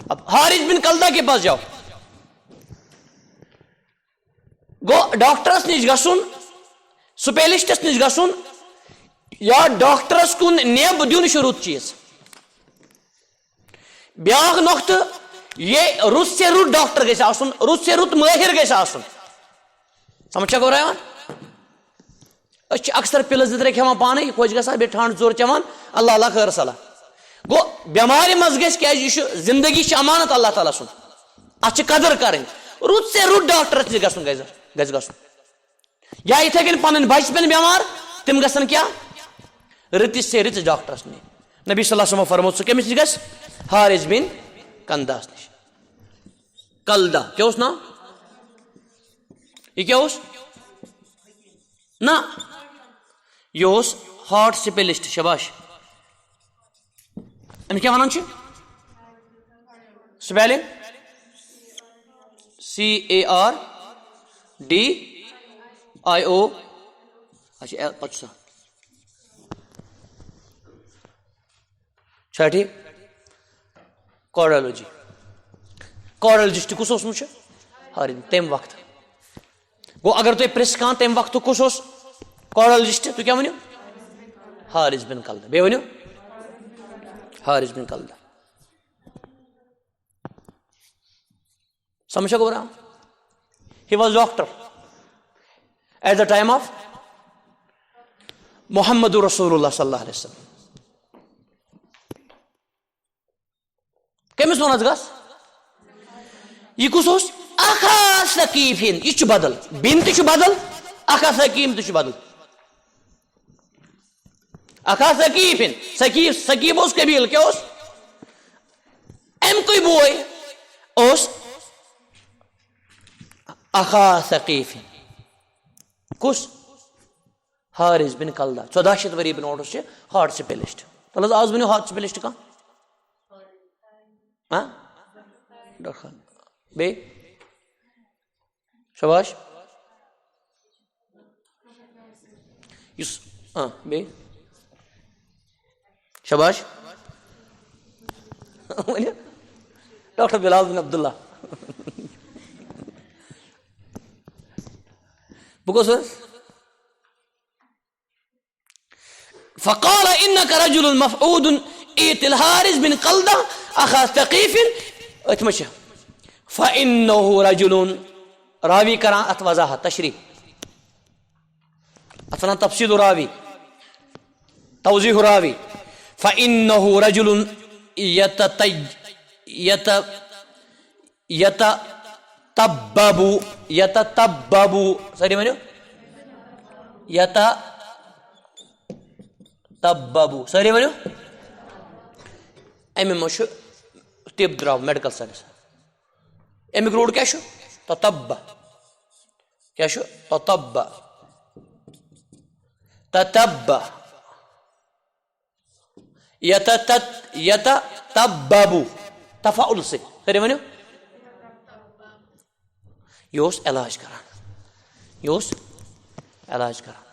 اب حارث بن کلدہ کے پاس جاؤ۔ گوٚو ڈاکٹرس نِش گژھُن، specialistس نِش گژھُن، یا ڈاکٹرس کُن نیب دیُن چھُ رُت چیٖز۔ بیٛاکھ نۄقطہٕ، یہِ رُت سے رُت ڈاکٹر گژھِ آسُن، رُت سے رُت مٲہِر گژھِ آسُن۔ سمجھ چھا گوٚو یِوان؟ أسۍ چھِ اکثر پِلہٕ زٕ ترٛےٚ کھٮ۪وان پانَے، خۄش گژھان، بیٚیہِ ٹھنٛڈ ژور چٮ۪وان، اللہ اللہ خٲر صلاح۔ گوٚو، بٮ۪مارِ منٛز گژھِ، کیٛازِ یہِ چھُ زندگی چھِ امانت اللہ تعالیٰ سُنٛد، اَتھ چھِ قدٕر کَرٕنۍ۔ رُت سے رُت ڈاکٹرَس نِش گژھُن گژھِ، گژھِ گژھُن۔ یا یِتھَے کٔنۍ پَنٕنۍ بَچہِ پٮ۪ن بٮ۪مار، تِم گژھن کیٛاہ؟ رٕتِس سے رٕتِس ڈاکٹرَس نِش۔ نبی صلی اللہ علیہ وسلم فرموو، ژٕ کٔمِس نِش گژھ؟ حارث بن کندہَس نِش۔ کلدہ، کیٛاہ اوس ناو؟ یہِ کیٛاہ اوس؟ نہ، یہِ اوس heart specialist، شاباش۔ أمِس کیٛاہ وَنان چھِ؟ Spelling؟ C A R D I O۔ اچھا، اے، پَتہٕ چھُ سُہ۔ چھا ٹھیٖک؟ Cardiology۔ Cardiologist کُس اوسمُت چھُ؟ حارث۔ تَمہِ وقتہٕ۔ گوٚو، اگر تُہۍ پرٛژھِ کانٛہہ، تَمہِ وقتہٕ کُس اوس cardiologist، تُہۍ کیٛاہ ؤنِو؟ حارث بن کلدہ۔ بیٚیہِ ؤنِو؟ حارث بن کلدہ۔ سمجھ چھا گوٚبرا؟ He was doctor at the time of Mohammad رسول اللہ صلی اللہ علیہ وسلم۔ کٔمِس ووٚن حظ گژھ؟ یہِ کُس اوس؟ اخا ثقیفن۔ یہِ چھُ بدل۔ بن تہِ چھُ بدل، اخا ثقیف تہِ چھُ بدل۔ اخا ثقیفن۔ ثقیف، ثقیف اوس قبیٖل، کیٛاہ اوس؟ اَمہِ کُے بوے اوس اخا ثقیفن۔ کُس؟ حارث بن کلدہ۔ ژۄداہ شیٚتھ ؤری برونٛٹھ اوس یہِ heart specialist۔ تَلہٕ حظ، آز ؤنِو heart specialist کانٛہہ؟ ہاں؟ ڈاکٹر خان۔ بیٚیہِ؟ شاباش۔ یُس، آ، بیٚیہِ؟ شاباش۔ ؤنِو، ڈاکٹر بلال بن عبداللہ۔ بہٕ کۄس حظ؟ فقال انك رجل مفعود، ائت الحارث بن قلدة اخا ثقيف۔ أتھۍ منٛز چھِ فانه رجل، راوی کران اتھ وضاحت، تشریح، اتھ ونان تفصیل راوی، توضیح راوی۔ فانه رجل يتطيب، يت يتطبب، يتطبب، سٲری ؤنِو، يتطبب، سٲری ؤنِو۔ اَمہِ منٛز چھُ طب درٛاو، میڈیکل ساینس۔ اَمیُک روٗٹ کیٛاہ چھُ؟ تطب۔ کیٛاہ چھُ؟ تطب۔ تطب۔ یتہ تت، یتہ تببو، تفاعل سۭتۍ۔ سٲری ؤنِو۔ یہِ اوس علاج کران۔ یہِ اوس علاج کران۔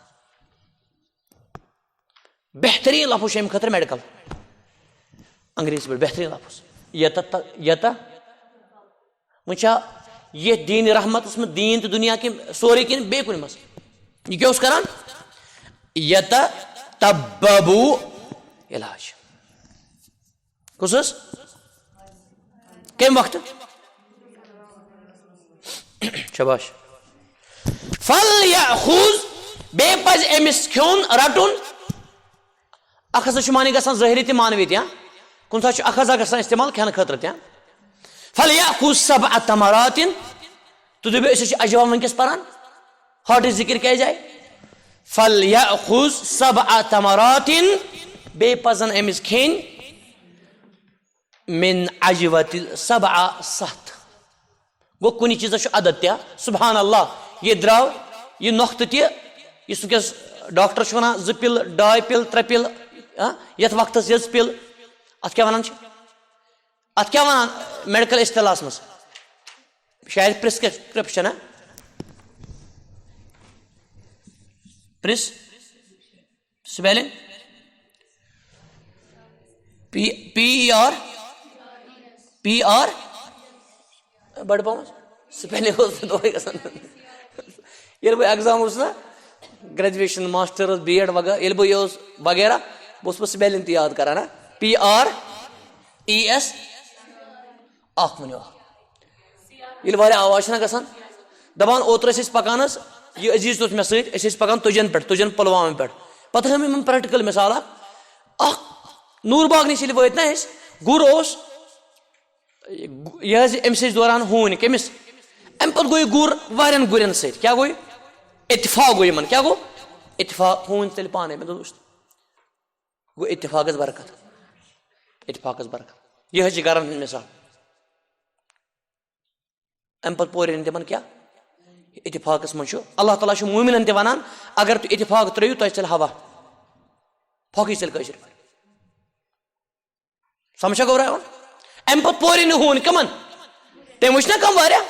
بہتریٖن لفظ چھُ اَمہِ خٲطرٕ میڈیکل۔ انگریزی پٲٹھۍ بہتریٖن لفظ۔ یتہ تہ، یتہ وۄنۍ چھا یتھ دین رحمتس منٛز دین تہٕ دنیا کہِ سورُے کِنہٕ بیٚیہِ کُنہِ منٛز؟ یہِ کیٛاہ اوس کران؟ یتطبب علاج۔ کُس اوس؟ کمہِ وقتہٕ؟ شاباش۔ فلیأخذ، بیٚیہِ پزِ أمِس کھیوٚن، رٹُن۔ اخذ چھُ معنی گژھان ظٲہری تہِ معنوی تہِ، ہاں؟ کُنہِ ساتہٕ چھُ اخذ گژھان استعمال کھٮ۪نہٕ خٲطرٕ تہِ، ہاں؟ فلیأخذ سبع تمرات، تہٕ دٔپِو، أسۍ چھِ اجوا وٕنکیٚس پران، ہاٹٕچ ذِکِر کیٛازِ آیہِ؟ فلیأخذ سبع تمرات، بیٚیہِ پزن أمِس کھیٚنۍ من عجوة سبع، ستھ۔ گوٚو، کُنہِ چیٖزس چھُ عدد تہِ، ہا؟ سبحان اللہ، یہِ درٛاو، یہِ نۄختہٕ تہِ، یُس وٕنکیٚس ڈاکٹر چھُ وَنان، زٕ پِل، ڈاے پِل، ترٛےٚ پِل، ہا؟ یَتھ وقتس یٔژ پِل، اَتھ کیٛاہ وَنان چھِ؟ اَتھ کیٛاہ وَنان میڈیکل اصطلاحس منٛز؟ شاید پرسکرپشن، ہا؟ پرس، spelling? P, P E R, P R, بڑٕ پہمس۔ سپیلنگ اوس نہٕ دۄہے گژھان۔ ییٚلہِ بہٕ ایگزام اوسُس نا، گریجویشن، ماسٹرس، بی ایڈ وغیرہ، ییٚلہِ بہٕ یہِ اوس وغیرہ، بہٕ اوسُس پتہٕ سپیلنگ تہِ یاد کران نا۔ پی آر ای ایس، اکھ ؤنِو اکھ۔ ییٚلہِ واریاہ آواز چھَنہ گژھان، دَپان اوترٕ ٲسۍ أسۍ پَکان حظ، یہِ عزیٖز تہِ اوس مےٚ سۭتۍ، أسۍ ٲسۍ پَکان تُجَن پٮ۪ٹھ، تُجَن پُلوامہِ پٮ۪ٹھ۔ پَتہٕ ہٲو مےٚ یِمَن پرٛیکٹیکل مِثال اَکھ، اَکھ نوٗر باغ نِش ییٚلہِ وٲتۍ نہ أسۍ، گُر اوس، یہِ حظ یہِ أمِس ٲسۍ دوران ہوٗنۍ، کٔمِس؟ اَمہِ پَتہٕ گوٚو یہِ گُر واریاہَن گُرٮ۪ن سۭتۍ، کیٛاہ گوٚو یہِ؟ اتفاق گوٚو یِمَن، کیٛاہ گوٚو؟ اتفاق، ہوٗنۍ تیٚلہِ پانَے، مےٚ دوٚپ، وٕچھ، گوٚو اتفاقس برکت، اتفاقس برکت۔ یہِ حظ چھِ گرن ہٕنٛز مثال۔ امہِ پتہٕ پورِ نہٕ تِمن کیٛاہ؟ اتفاقس منٛز چھُ اللہ تعالیٰ چھُ مومنن تہِ ونان، اگر تُہۍ اتفاق ترٲیِو، تۄہہِ ژٔلۍ ہوا، پھۄکھ یی ژٔلۍ کٲشِر پٲٹھۍ۔ سمجھا گوٚو راوُن؟ امہِ پتہٕ پورِ نہٕ ہوٗنۍ کمن؟ تٔمۍ وٕچھ نا کم واریاہ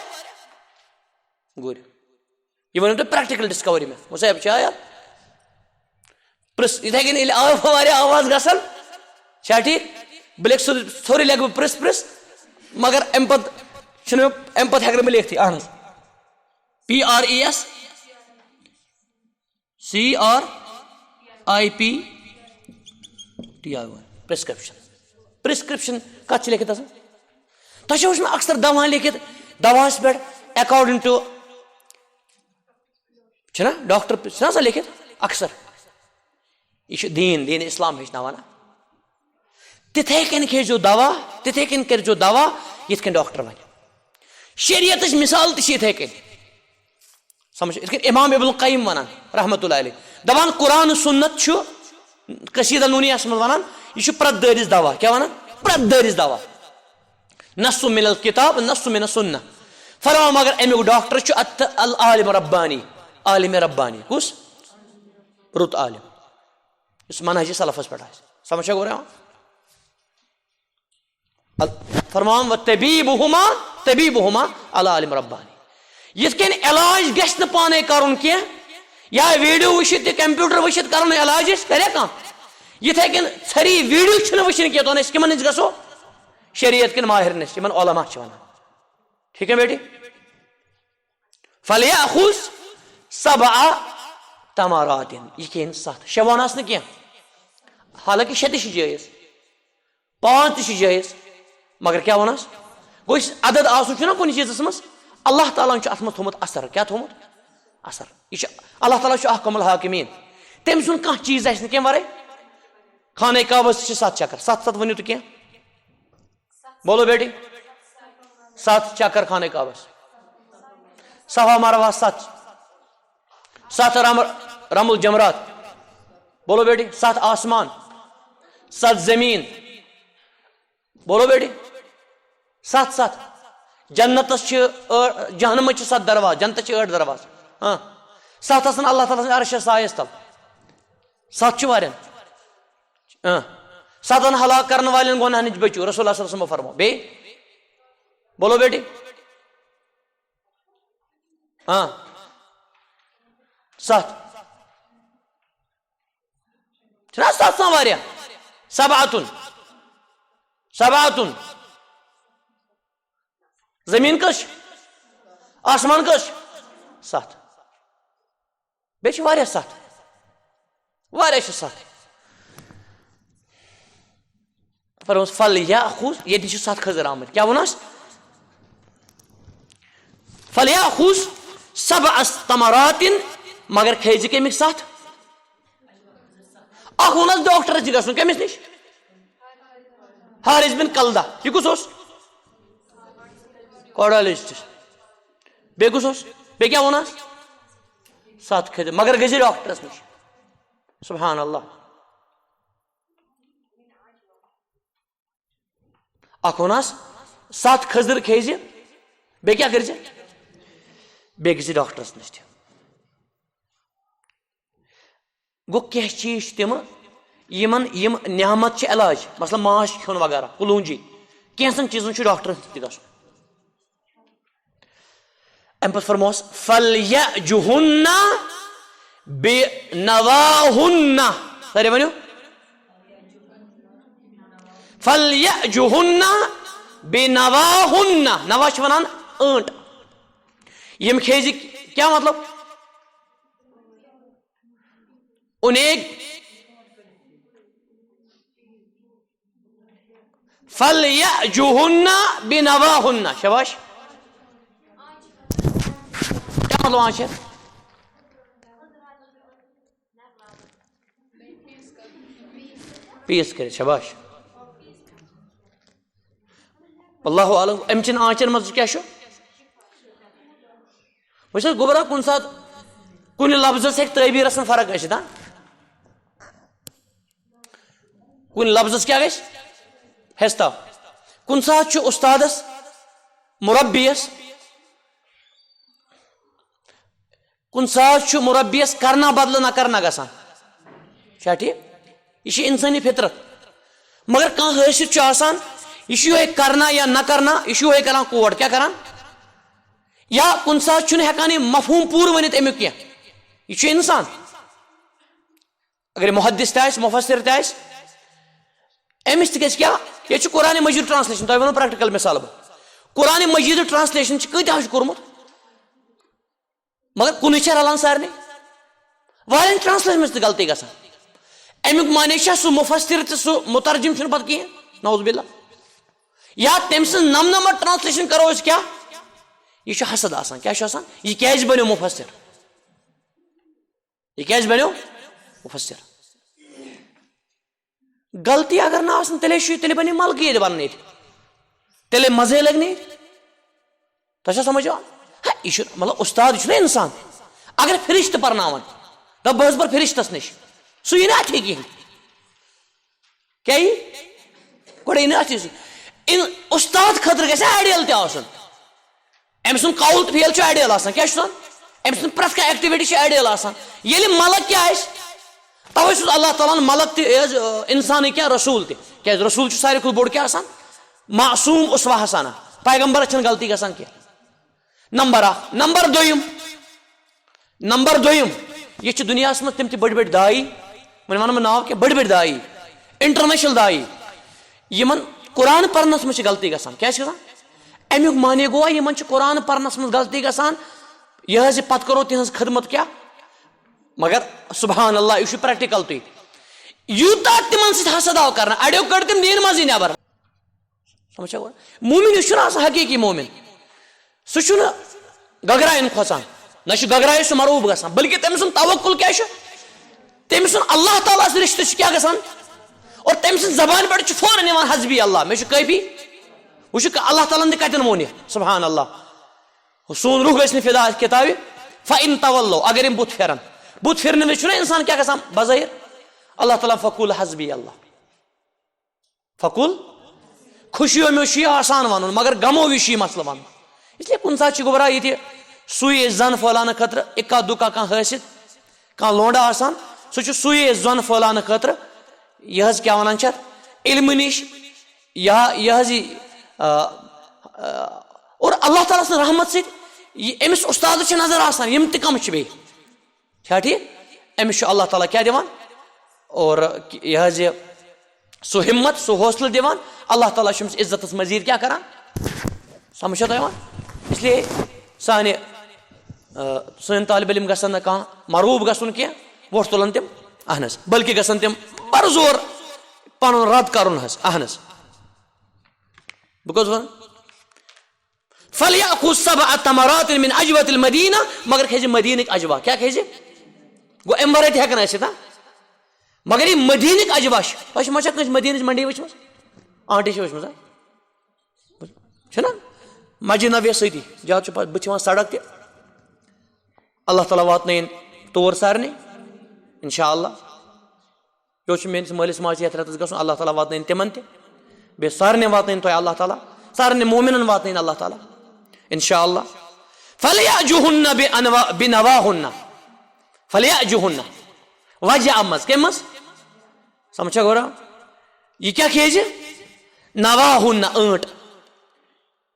گُرۍ۔ یہِ ؤنِو تُہۍ پریکٹیکل ڈسکوری مےٚ۔ وۄنۍ صاحب چھا یاد؟ پرٛژھ، یِتھَے کٔنۍ ییٚلہِ آو واریاہ آواز گژھان، چھا ٹھیٖک؟ بہٕ لیکھٕ سیوٚدُے، ژھوٚرُے لیکھٕ بہٕ پرٛژھ پرٛژھ، مگر اَمہِ پتہٕ چھُنہٕ مےٚ، اَمہِ پتہٕ ہٮ۪کہٕ نہٕ بہٕ لیکھتھٕے۔ اَہن حظ۔ P R E S C R I P T I Y, prescription. Prescription کَتھ چھِ لیکھِتھ آسان؟ تۄہہِ چھا وٕچھمُت اکثر دوا لیکھِتھ، دواہَس پٮ۪ٹھ according to چھُنہ ڈاکٹر چھُنہ آسان لیکھِتھ اکثر؟ یہِ چھُ دیٖن، دیٖن اسلام ہیٚچھناوان۔ تِتھَے کٔنۍ کھیٚزیو دوا، تِتھَے کٔنۍ کٔرۍزیو دوا، یِتھ کٔنۍ ڈاکٹر وَنہِ۔ شریعتٕچ مثال تہِ چھِ یِتھَے کٔنۍ۔ سمجھ، یِتھ کٔنۍ امام ابن القیم وَنان، رحمتہ اللہ علیہ، دَپان، قرآن سُنت چھُ، قصیدہ نونیہس منٛز وَنان، یہِ چھُ پرٛٮ۪تھ دٲدِس دوا۔ کیٛاہ وَنان؟ پرٛٮ۪تھ دٲدِس دوا۔ نص من الکتاب، نص من السنہ۔ فرماو، مگر امیُک ڈاکٹر چھُ ات-، العالم ربانی، عالم ربانی۔ کُس؟ رُت عالم۔ یُس منہج سلفس پٮ۪ٹھ آسہِ۔ سمجھ چھا گوٚو یِوان؟ ال-، فرماوان، "و طبیبہما، طبیبہما العالم ربانی۔" یِتھ کٔنۍ علاج گژھِ نہٕ پانے کرُن کینٛہہ، یا ویڈیو وٕچھِتھ تہِ، کمپیوٹر وٕچھِتھ کرو نہٕ علاج أسۍ، کرے کانٛہہ؟ یِتھے کٔنۍ ژھری ویڈیو چھِنہٕ وٕچھِنۍ کینٛہہ، تُہۍ ونان أسۍ کمن نِش گژھو؟ شریعت کٮ۪ن ماہرن نِش، یِمن علماء چھِ وَنان۔ ٹھیٖک ہے بیٹی؟ فَلْيَأْخُذْ سَبْعَ تَمَرَاتٍ۔ یہِ کھیٚیِن ستھ۔ شےٚ وَنہَس نہٕ کینٛہہ۔ حالانکہ شےٚ تہِ چھِ جٲیِز، پانٛژھ تہِ چھِ جٲیِز، مگر کیٛاہ وَنہَس؟ گوٚو یُس عدد آسُن چھُنہ کُنہِ چیٖزَس منٛز، اللہ تعالیٰ ہَن چھُ اَتھ منٛز تھوٚومُت اثر۔ کیٛاہ تھوٚومُت؟ اثر۔ یہِ چھُ، اللہ تعالیٰ چھُ احکم الحاکمین۔ تٔمۍ سُنٛد کانٛہہ چیٖز آسہِ نہٕ کینٛہہ وَرٲے۔ خانہ کعبَس چھِ ستھ چکر، ستھ ستھ ؤنِو تہٕ کینٛہہ۔ بولو بیٹی، ستھ چکر خانہ کعبس، صفا مروہ ستھ، ستھ رم، رم الجمرات۔ بولو بیٹی، ستھ آسمان، ستھ زمین۔ بولو بیٹی، ستھ ستھ۔ جنتس چھِ ٲ-، جہنمس چھِ ستھ دروازٕ، جنتس چھِ ٲٹھ دروازٕ۔ ہاں، ستھ آسن اللہ تعالیٰ سٕنٛدِ عرشس سایس تل۔ ستھ چھِ واریاہ۔ اۭں۔ ستن ہلاک کرن والٮ۪ن گۄناہن نِش بٔچِو، رسول اللہ صلی اللہ علیہ وسلم فرمو۔ بیٚیہِ؟ بولو بیٹی۔ ہاں۔ ستھ۔ چھِنہ ستھ آسان واریاہ؟ سبعتن۔ سبعتن۔ زمین کٔژ چھِ؟ آسمان کٔژ چھِ؟ ستھ۔ بیٚیہِ چھِ واریاہ ستھ، واریاہ چھِ ستھ۔ فرموس، فَلْيَأْخُذْ، ییٚتہِ چھِ ستھ کھٔزٕر آمٕتۍ۔ کیٛاہ ووٚنُس؟ فَلْيَأْخُذْ سَبْعَ تَمَرَاتٍ، مگر کھیٚیہِ زِ کَمِکۍ ستھ؟ اکھ ووٚنُس ڈاکٹرس نِش گژھُن، کٔمِس نِش؟ حارث بن کلدہ۔ یہِ کُس اوس؟ کارڈیالجسٹ۔ بیٚیہِ کُس اوس؟ بیٚیہِ کیٛاہ ووٚنُس؟ ستھ کھٔزٕر، مگر گٔژھۍ ڈاکٹرس نِش۔ سبحان اللہ۔ اکھ ووٚنُس، ستھ کھٔزٕر کھیٚیہِ زِ، بیٚیہِ کیٛاہ کٔرۍ زِ؟ بیٚیہِ گٔژھۍ ڈاکٹرس نِش تہِ۔ گوٚو کینٛہہ چیٖز چھِ تِم، یِمن، یِم نعمت چھِ علاج، مثلاً ماچھ کھیوٚن وغیرہ، کُلونجی، کینٛژن چیٖزن چھُ ڈاکٹرس نِش تہِ گژھُن۔ اَمہِ پتہٕ فرموس، فَلْيَأْجُهُنَّ بِنَوَاهُنَّ۔ سٲری ؤنِو۔ فَلْيَأْجُهُنَّ بِنَوَاهُنَّ۔ نوا چھِ وَنان ٲنٹ۔ یِم کھیٚیہِ زِ، کیٛاہ مطلب؟ اُنیگ۔ فَلْيَأْجُهُنَّ بِنَوَاهُنَّ۔ شاباش۔ کیٛاہ مطلب آنچہِ؟ پیٖس کٔرِتھ، شاباش۔ اللہ عالم، اَمہِ چٮ۪ن آنچن منٛز کیٛاہ چھُ؟ وٕچھ حظ، گوٚبرا، کُنہِ ساتہٕ کُنہِ لفظس ہیٚکہِ تعبیٖرس منٛز فرق ٲسِتھ، ہاں؟ کُنہِ لفظس کیٛاہ گژھِ؟ ہیٚستاو۔ کُنہِ ساتہٕ چھُ اُستادس، مربیس، کُنہِ ساتہٕ چھُ مربیس کرنا بدلہٕ نہ کرنا گژھان۔ چھا ٹھیٖک؟ یہِ چھِ اِنسٲنی فطرت۔ مگر کانٛہہ حٲسِد چھُ آسان، یہِ چھُ یِہوٚے کرنا یا نہ کرنا، یہِ چھُ یِہوٚے کران کوٹ۔ کیٛاہ کران؟ یا کُنہِ ساتہٕ چھُنہٕ ہٮ۪کان یہِ مفہوٗم پوٗرٕ ؤنِتھ اَمیُک کینٛہہ۔ یہِ چھُ اِنسان۔ اگر یہِ محدث تہِ آسہِ، مفسر تہِ آسہِ، أمِس تہِ گژھِ کیٛاہ؟ ییٚتہِ چھُ قرآن مجیٖد ٹرانسلیشن، تۄہہِ وَنو پریکٹیکل مثال بہٕ۔ قرآن مجیٖد ٹرانسلیشن چھِ کۭتیٛاہ چھُ کوٚرمُت؟ مگر کُنُے چھا رلان سارنٕے؟ واریاہن ٹرانسلیشن منٛز تہِ غلطی گژھان۔ اَمیُک معنی چھا سُہ مفسر تہٕ سُہ مترجم چھُنہٕ پتہٕ کِہیٖنۍ؟ نعوذ باللہ۔ یا تٔمۍ سٕنٛز نمنمتھ ٹرانسلیشن کرو أسۍ کیٛاہ؟ یہِ چھُ حسد آسان۔ کیٛاہ چھُ آسان؟ یہِ کیٛازِ بنیو مفسر؟ یہِ کیٛازِ بنیو مفسر؟ غلطی اگر نہٕ آسن، تیٚلے چھُ، تیٚلہِ بنہِ ملکہٕ ییٚتہِ بننہٕ ییٚتہِ۔ تیٚلے مزے لگہِ نہٕ ییٚتہِ۔ تۄہہِ چھا سمجھ یِوان؟ ہا، یہِ چھُ، مطلب، اُستاد، یہِ چھُنہ اِنسان۔ اگر فرشتہٕ پرناوان، دپ، بہٕ حظ پرٕ فرشتس نِش، سُہ یی نہٕ اَتھِ کِہیٖنۍ۔ کیٛاہ یی؟ گۄڈٕ یی نہٕ اَتھِ سُہ۔ اِن-، اُستاد خٲطرٕ گژھِ ideal تہِ آسُن۔ أمۍ سُنٛد قول تہٕ فعل چھُ ideal آسان۔ کیٛاہ چھُ آسان؟ أمۍ سُنٛد پرٛٮ۪تھ کانٛہہ activity چھِ ideal آسان۔ ییٚلہِ ملک کیٛاہ آسہِ؟ توے چھُس اللہ تعالیٰ ہن ملک تہِ as، آ، انسانٕے کیٛاہ، رسول تہِ۔ کیٛازِ رسول چھُ ساروی کھۄتہٕ بوٚڑ کیٛاہ آسان؟ معصوم اسوہ حسنہ۔ پیغمبرس چھَنہٕ غلطی گژھان کینٛہہ۔ نمبر اکھ۔ نمبر دوٚیِم، نمبر دوٚیِم، یہِ چھِ دُنیاہَس منٛز تِم تہِ بٔڑۍ بٔڑۍ داعی، وۄنۍ وَنہٕ بہٕ ناو کینٛہہ، بٔڑۍ بٔڑۍ داعی، international داعی، یِمَن قرآن پرنس منٛز چھِ غلطی گژھان۔ کیٛاہ چھِ گژھان؟ اَمیُک معنی گوٚو، یِمن چھِ قرآن پرنس منٛز غلطی گژھان۔ یہِ حظ، یہِ پتہٕ کرو تِہنٛز خدمت کیٛاہ؟ مگر سبحان اللہ، یہِ چھُ پریکٹیکل تُہۍ۔ یوٗتاہ تِمن سۭتۍ حسد آو کرنہٕ، اَڑیو کٔڑ تِم دیٖن منٛزٕے نٮ۪بر۔ سمجھ چھا گوٚو؟ مومن یُس چھُنہ آسان حقیٖقی مومن، سُہ چھُنہٕ گگرایَن کھۄژان، نہ چھُ گگرایہِ سُہ مرعوب گژھان، بلکہِ تٔمۍ سُنٛد توکل کیٛاہ چھُ؟ تٔمۍ سُنٛد اللہ تعالیٰ ہس رشتہٕ چھُ کیٛاہ گژھان؟ اور تٔمۍ سٕنٛز زبانہِ پٮ۪ٹھ چھُ فوراً یِوان حسبی اللہ، مےٚ چھُ کٲفی۔ وٕچھِو کہ اللہ تعالیٰ ہن تہِ کتٮ۪ن ووٚن یہِ، سبحان اللہ۔ سون روح گژھِ نہٕ فدا کتابہِ، فَإِن تَوَلَّوْا، اگر یِم بُتھ پھیرن۔ بُتھ پھیرنہٕ وِزِ چھُنہ انسان کیٛاہ گژھان بظٲہر؟ اللہ تعالیٰ، فَقُل حسبی اللہ۔ فقل، خوشیو منٛز چھُ یہِ آسان ونُن، مگر غمو وِزِ چھُ یہِ مسلہٕ ونُن۔ اس لیے کُنہِ ساتہٕ چھُ گوٚبرا ییٚتہِ سُے أسۍ زن پھٲلاونہٕ خٲطرٕ اِکا دُکا کانٛہہ حٲسِد، کانٛہہ لونڈٕ آسان، سُہ چھُ سُے أسۍ زن پھٲلاونہٕ خٲطرٕ یہِ حظ کیٛاہ ونان چھِ اتھ، علمہٕ نِش یا یہِ حظ یہِ، آ، آ، اور اللہ تعالیٰ سٕنٛز رحمت سۭتۍ یہِ أمِس اُستادس چھِ نظر آسان، یِم تہِ کم چھِ بیٚیہِ۔ چھا ٹھیٖک؟ أمِس چھُ اللہ تعالیٰ کیٛاہ دِوان؟ اور یہِ حظ یہِ سُہ ہمت، سُہ حوصلہٕ دِوان۔ اللہ تعالیٰ چھُ أمِس عزتس مزید کیٛاہ کران؟ سمجھ چھا تۄہہِ یِوان؟ اس لیے سانہِ، آ، سٲنۍ طالب علم گژھن نہٕ کانٛہہ مرعوب گژھُن کینٛہہ، وۄٹھ تُلن تِم، اہن حظ، بلکہِ گژھن تِم بر زور پنُن رد کرُن حظ، اہن حظ۔ بہٕ کوٚت وَنہٕ؟ فَلْيَأْخُذْ سَبْعَ تَمَرَاتٍ مِنْ عَجْوَةِ الْمَدِينَةِ، مگر کھیٚزِ مدیٖنٕکۍ اجوا۔ کیٛاہ کھیٚزِ؟ گوٚو، اَمہِ ورٲے تہِ ہٮ۪کن ٲسِتھ، ہا؟ مگر یہِ مدیٖنٕکۍ اجوا چھِ، تۄہہِ چھِ ما چھا کٲنٛسہِ مدیٖنٕچ منڈی وٕچھمٕژ؟ آنٹی چھِ وٕچھمٕژ، ہا؟ چھُنہ؟ مسجد نبویَس سۭتی، زیادٕ چھُ پَتہٕ بٕتھِ یِوان سڑک تہِ۔ اللہ تعالیٰ واتنٲیِن تور سارنٕے، انشاءاللہ۔ یوٚت چھُ میٲنِس مٲلِس ماجہِ یَتھ رٮ۪تَس گژھُن، اللہ تعالیٰ واتنٲیِن تِمن تہِ۔ بیٚیہِ سارنٕے واتنٲیِن تۄہہِ اللہ تعالیٰ، سارنٕے مومنن واتنٲیِن اللہ تعالیٰ۔ انشاءاللہ۔ فَلْيَأْجُهُنَّ بِأَنْوَا-، بِنَوَاهُنَّ۔ فَلْيَأْجُهُنَّ۔ وجہ منٛز، کَمہِ منٛز؟ سمجھ چھا گوٚرا؟ یہِ کیٛاہ کھیٚیہِ؟ نواہُنَّ، ٲنٹ۔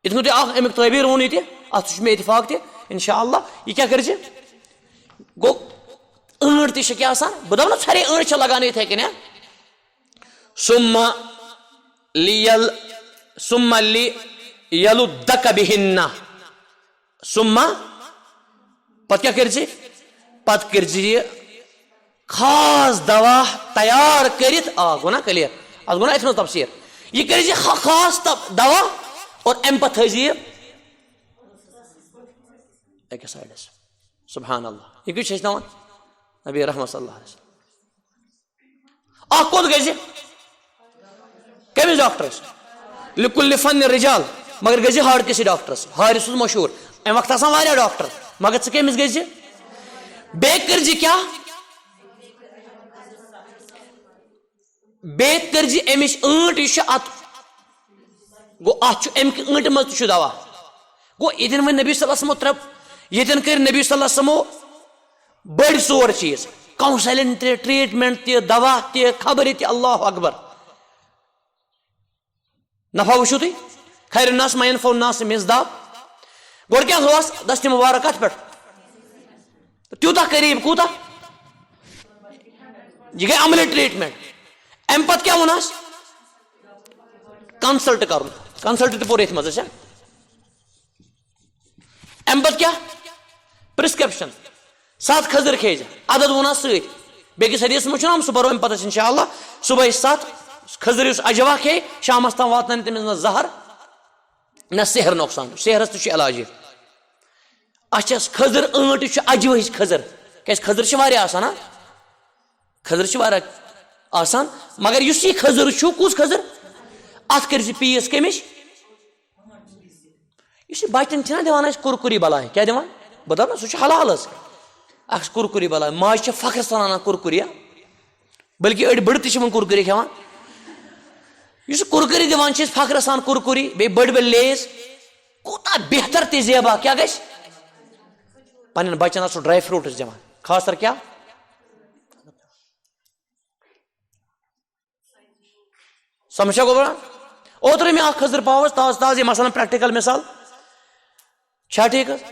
یِتھ کٔنۍ تۄہہِ اکھ اَمیُک تعبیٖر ووٚن ییٚتہِ، اَتھ سۭتۍ چھُ مےٚ اتفاق تہِ، انشاءاللہ۔ یہِ کیٛاہ کٔرۍ زِ؟ گوٚو، ٲنٹ تہِ چھِ کیٛاہ آسان؟ بہٕ دَپہٕ نہ، ژھرے ٲنٹ چھِ لگان یِتھَے کٔنۍ، ہا؟ ثُمَّ لِيَلْ-، ثُمَّ لِيَلُدَّكَ بِهِنَّ۔ ثُمَّ، پتہٕ کیٛاہ کٔرۍ زِ؟ پتہٕ کٔرۍ زِ یہِ خاص دوا تیار کٔرِتھ، آ، گوٚو نا clear؟ اتھ گوٚو نا اتھ منٛز تفسیٖر؟ یہِ کٔرۍ زِ خا-، خاص تب-، دوا اور امہِ پتہٕ تھٲیزِ یہِ أکِس سایڈس۔ سبحان اللہ۔ یہِ کیٛاہ چھُ ہیٚچھناوان؟ نبی رحمت صلی اللہ علیہ وسلم۔ اکھ کوٚت گژھِ؟ کٔمِس ڈاکٹرس؟ لِکُلِّ فَنِّ رِجال۔ مگر گژھِ ہارٹ کِسٕے ڈاکٹرس؟ حارث اوس مشہوٗر۔ امہِ وقتہٕ آسان واریاہ ڈاکٹر، مگر ژٕ کٔمِس گژھِ؟ بیٚیہِ کٔرزِ کیٛاہ؟ بیٚیہِ کٔرزِ أمِس ٲنٹ، یہِ چھُ اتھ، گوٚو، اتھ چھُ امہِ کہِ ٲنٹہِ منٛز تہِ چھُ دوا۔ گوٚو، ییٚتٮ۪ن وۄنۍ نبی صلی اللہ علیہ وسلمو ترٛےٚ، ییٚتٮ۪ن کٔرۍ نبی صلی اللہ علیہ وسلمو بٔڑۍ ژور چیٖز، کاونسلنگ تہِ، ٹریٹمنٹ تہِ، دوا تہِ، خبرِ تہِ، اللہ اکبر۔ نفع وٕچھِو تُہۍ، خیر الناس من ينفع الناس مصداق۔ گۄڈٕ کیٛاہ اوس دستِ مبارک کتھ پٮ۪ٹھ؟ تیوٗتاہ قریب کوٗتاہ؟ یہِ گٔے عملی ٹریٹمنٹ۔ امہِ پتہٕ کیٛاہ ووٚنہس؟ کنسلٹ کرُن۔ کنسلٹ تہِ پوٚر ییٚتھۍ منٛز اَسہِ۔ امہِ پتہٕ کیٛاہ؟ پرسکرپشن۔ ستھ کھٔزٕر کھیٚیہِ زِ۔ عدد ووٚن اَتھ سۭتۍ۔ بیٚکِس حدیثس منٛز چھُنہ آمُت، سُہ پرو امہِ پتہٕ أسۍ انشاءاللہ۔ صبحٲے ستھ کھٔزٕر یُس اجوا کھیٚیہِ، شامس تام واتناونہٕ تٔمِس نہ زہر، نہ سحر نۄقصان۔ سحرس تہِ چھُ علاج یہِ۔ اچھا، کھٔزٕر ٲنٹ، یہِ چھُ اجوہٕچ کھٔزٕر۔ کیٛازِ کھٔزٕر چھِ واریاہ آسان، ہا؟ کھٔزٕر چھِ واریاہ آسان، مگر یُس یہِ کھٔزٕر چھُ، کُس کھٔزٕر؟ اتھ کٔرۍ زِ پیٖس کٔمِچ؟ یُس یہِ بچن چھِنہ دِوان اَسہِ کُرکُری بلاے، کیٛاہ دِوان؟ بہٕ دَپہٕ نہ، سُہ چھُ حلال حظ۔ اَکھ کُرکُری بلاے، ماجہِ چھِ فخرٕ سان اَنان کُرکُری، ہا؟ بلکہِ أڑۍ بٔڑٕ تہِ چھِ یِمن کُرکُری کھٮ۪وان۔ یُس یہِ کُرکُری دِوان چھِ أسۍ فخرٕ سان کُرکُری، بیٚیہِ بٔڑۍ بٔڑۍ لیز، کوٗتاہ بہتر تہٕ زیبا کیٛاہ گژھِ؟ پننٮ۪ن بچن آسو ڈراے فروٹس دِوان، خاص طور کیٛاہ؟ سمجھا گوٚبرا؟ اوترٕ مےٚ اکھ کھٔزٕر پاو حظ تازٕ تازٕ، یہِ مثلاً پریکٹیکل مثال۔ چھا ٹھیٖک حظ؟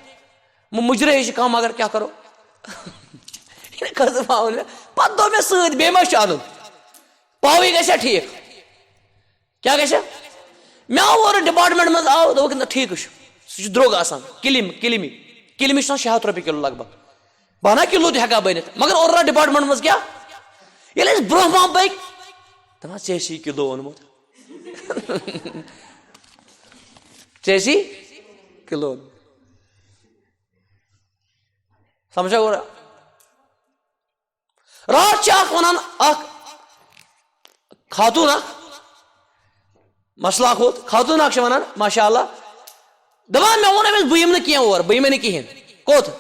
مُ-، مُجرے چھِ کم، مگر کیٛاہ کرو؟ یہِ کھٔزٕر پاو مےٚ۔ پتہٕ دوٚپ مےٚ سۭتۍ، بیٚیہِ ما چھُ اَنُن؟ پاوٕے گژھِ ہا ٹھیٖک۔ کیٛاہ گژھِ ہا؟ مےٚ آو اورٕ ڈپارٹمنٹ منٛز، آو، دوٚپُکھ، "نہ، ٹھیٖک چھُ، سُہ چھُ درٛوگ آسان، کِلِم، کِلِمی، کِلِمی چھُ آسان شےٚ ہَتھ رۄپیہِ کِلوٗ لگ بھگ، بہٕ ہنا کِلوٗ تہِ ہٮ۪کہٕ ہا بٔنِتھ، مگر اورٕ ڈپارٹمنٹ منٛز کیٛاہ، ییٚلہِ أسۍ برٛونٛہہ پہم پٔکۍ، دَپان، ژےٚ ٲسی کِلوٗ اوٚنمُت، ژےٚ ٲسی کِلوٗ اوٚنمُت۔" سمجھا گوٚو؟ راتھ چھِ اکھ وَنان، اکھ خاتوٗن اکھ، مسلہٕ اکھ ہوت، خاتوٗن اکھ چھِ وَنان، ماشاء اللہ، دَپان، "مےٚ ووٚن أمِس، بہٕ یِمہٕ نہٕ کینٛہہ اور، بہٕ یِمَے نہٕ کِہیٖنۍ۔" کوٚت؟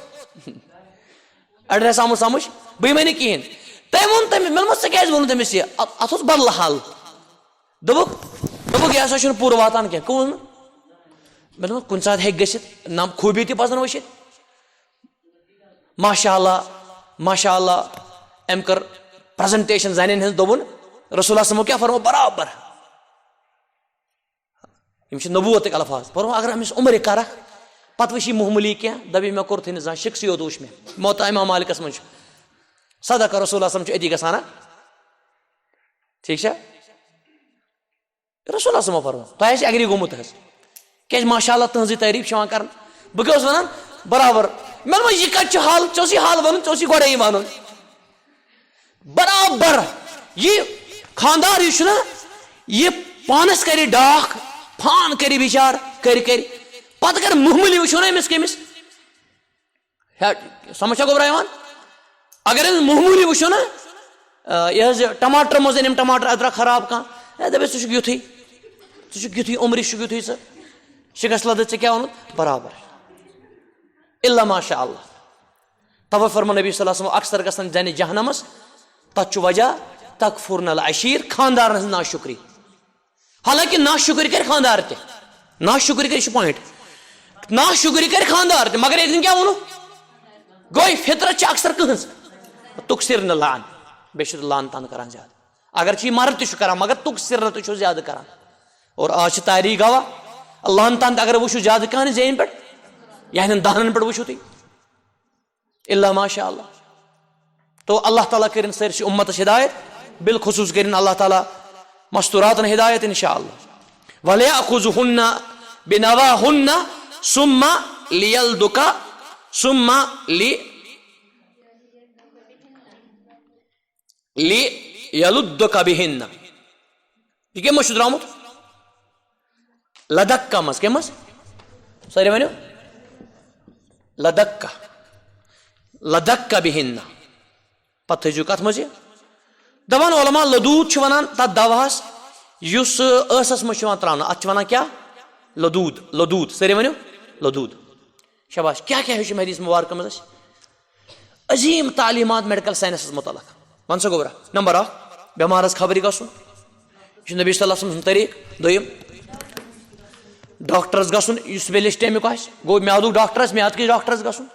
اَڑِ آسہِ آمُت سمجھ، "بہٕ یِمَے نہٕ کِہیٖنۍ۔" تٔمۍ ووٚن تٔمِس، مےٚ دوٚپمَس، "ژےٚ کیٛازِ ووٚنُتھ أمِس یہِ؟" اَ-، اَتھ اوس بدلہٕ حال۔ دوٚپُکھ، دوٚپُکھ، "یہِ ہسا چھُنہٕ پوٗرٕ واتان کینٛہہ۔" کٕم ووٚن؟ مےٚ دوٚپمَس، "کُنہِ ساتہٕ ہیٚکہِ گٔژھِتھ، نہ خوٗبی تہِ پَزَن وٕچھِتھ۔" ماشاء اللہ، ماشاء اللہ، أمۍ کٔر پریزنٹیشن زنٮ۪ن ہٕنٛز، دوٚپُن، رسول اللہ صلی اللہ علیہ وسلمو کیٛاہ فرمو؟ برابر۔ یِم چھِ نبوتٕکۍ الفاظ۔ فرمو، اگر أمِس عمرِ کرکھ، پتہٕ وٕچھی معموٗلی کینٛہہ، دَپہِ، "مےٚ کوٚرتھٕے نہٕ زانٛہہ، شِکسٕے یوت وٕچھ مےٚ، موتاہ امام مالکس منٛز چھُ۔" صدق رسول اللہ صلی اللہ علیہ وسلم چھُ أتی گژھان، ہا؟ ٹھیٖک چھا؟ رسول اللہ صلی اللہ علیہ وسلم فرموو، تۄہہِ آسہِ ایگری گوٚمُت حظ۔ کیازِ ماشاء اللہ تٕہٕنٛزٕے تعریٖف چھِ یِوان کرنہٕ۔ بہٕ کیٛاہ اوسُس وَنان؟ برابر۔ مےٚ دوٚپمَس، یہِ کَتہِ چھُ حال؟ ژےٚ اوسُے حال وَنُن، ژےٚ اوسُے گۄڈَے یہِ وَنُن۔ برابر۔ یہِ خانٛدار یُس چھُنہ، یہِ پانَس کَرِ ڈاکھ، پھان کَرِ بِچار، کَرِ، کَرِ۔ پَتہٕ اگر معموٗلی وٕچھو نہ أمِس کٔمِس، ہے، سمجھ چھا گوٚبرا یِوان؟ اگر أسۍ معموٗلی وٕچھو نا، آ، یہِ حظ یہِ ٹماٹر منٛز أنِم ٹماٹر، أدرَکھ خراب کانٛہہ، ہے، دَپٮ۪س، "ژٕ چھُکھ یُتھُے، ژٕ چھُکھ یُتھُے، عمرِ چھُکھ یُتھُے ژٕ، شِکَس لَدٕتھ ژےٚ کیٛاہ اوٚنُتھ؟" برابر۔ الا ماشاء اللہ۔ تَوَے فرموو نبی صلی اللہ علیہ وسلم، اکثر گژھن زَنہِ جہنمَس، تَتھ چھُ وجہ تکفرن العشیر، خاندارَن ہٕنٛز ناشُکری۔ حالانکہ ناشُکر کرِ خاندار تہِ۔ ناشُکر کرِ، یہِ چھُ point۔ ناشُکر کرِ خاندار تہِ، مگر ییٚتٮ۪ن کیٛاہ ووٚنُکھ؟ گوٚو فطرت چھِ اکثر کٕہٕنٛز۔ تُکثرن العن۔ بیٚیہِ چھُ لعن تان کران زیادٕ۔ اگر چھُ یہِ مرد تہِ چھُ کران، مگر تُکثرن تہِ چھُ زیادٕ کران۔ اور آز چھِ تاریخ گواہ، لعن تان تہِ اگر وٕچھِو زیادٕ کانٛہہ زینہِ پٮ۪ٹھ، یِہنٛدٮ۪ن دہنن پٮ۪ٹھ وٕچھِو تُہۍ۔ الا ماشاء اللہ۔ تو اللہ تعالیٰ کٔرِن سٲرسٕے اُمتس ہدایت، بالخصوص کٔرِن اللہ تعالیٰ مستوراتن ہدایت انشاءاللہ۔ وَلَيَأْخُذْهُنَّ بِنَوَاهُنَّ ثُمَّ لِيَلْدُكَ ثُمَّ لِ-، لِيَلُدُّكَ بِهِنَّ۔ یہِ کَمہِ منٛز چھُ درٛامُت؟ لدکہ منٛز۔ کَمہِ منٛز؟ سٲری ؤنِو۔ لدکہ۔ لدکہ بِهِنَّ۔ پتہٕ تھٲیزیو کتھ منٛز یہِ؟ دپان علماء، لدوٗد چھِ ونان تتھ دوہس یُس ٲسس منٛز چھُ یِوان تراونہٕ، اتھ چھِ ونان کیٛاہ؟ لدوٗد، لدوٗد۔ سٲری ؤنِو، لدوٗد۔ شاباش، کیٛاہ کیٛاہ ہیوٚچھ اَمہِ حدیث مبارکہٕ منٛز اَسہِ؟ عظیٖم تعلیٖمات میڈیکل ساینسس متعلق۔ وَن سا گوٚبرا، نمبر اکھ، بٮ۪مارس خبرِ گژھُن۔ یہِ چھُ نبی صلی اللہ علیہ وسلم سُنٛد طریٖقہٕ۔ دوٚیِم، ڈاکٹرس گژھُن، یُس specialist اَمیُک آسہِ۔ گوٚو میادُک ڈاکٹر آسہِ، میادٕ کِس ڈاکٹرس گژھُن۔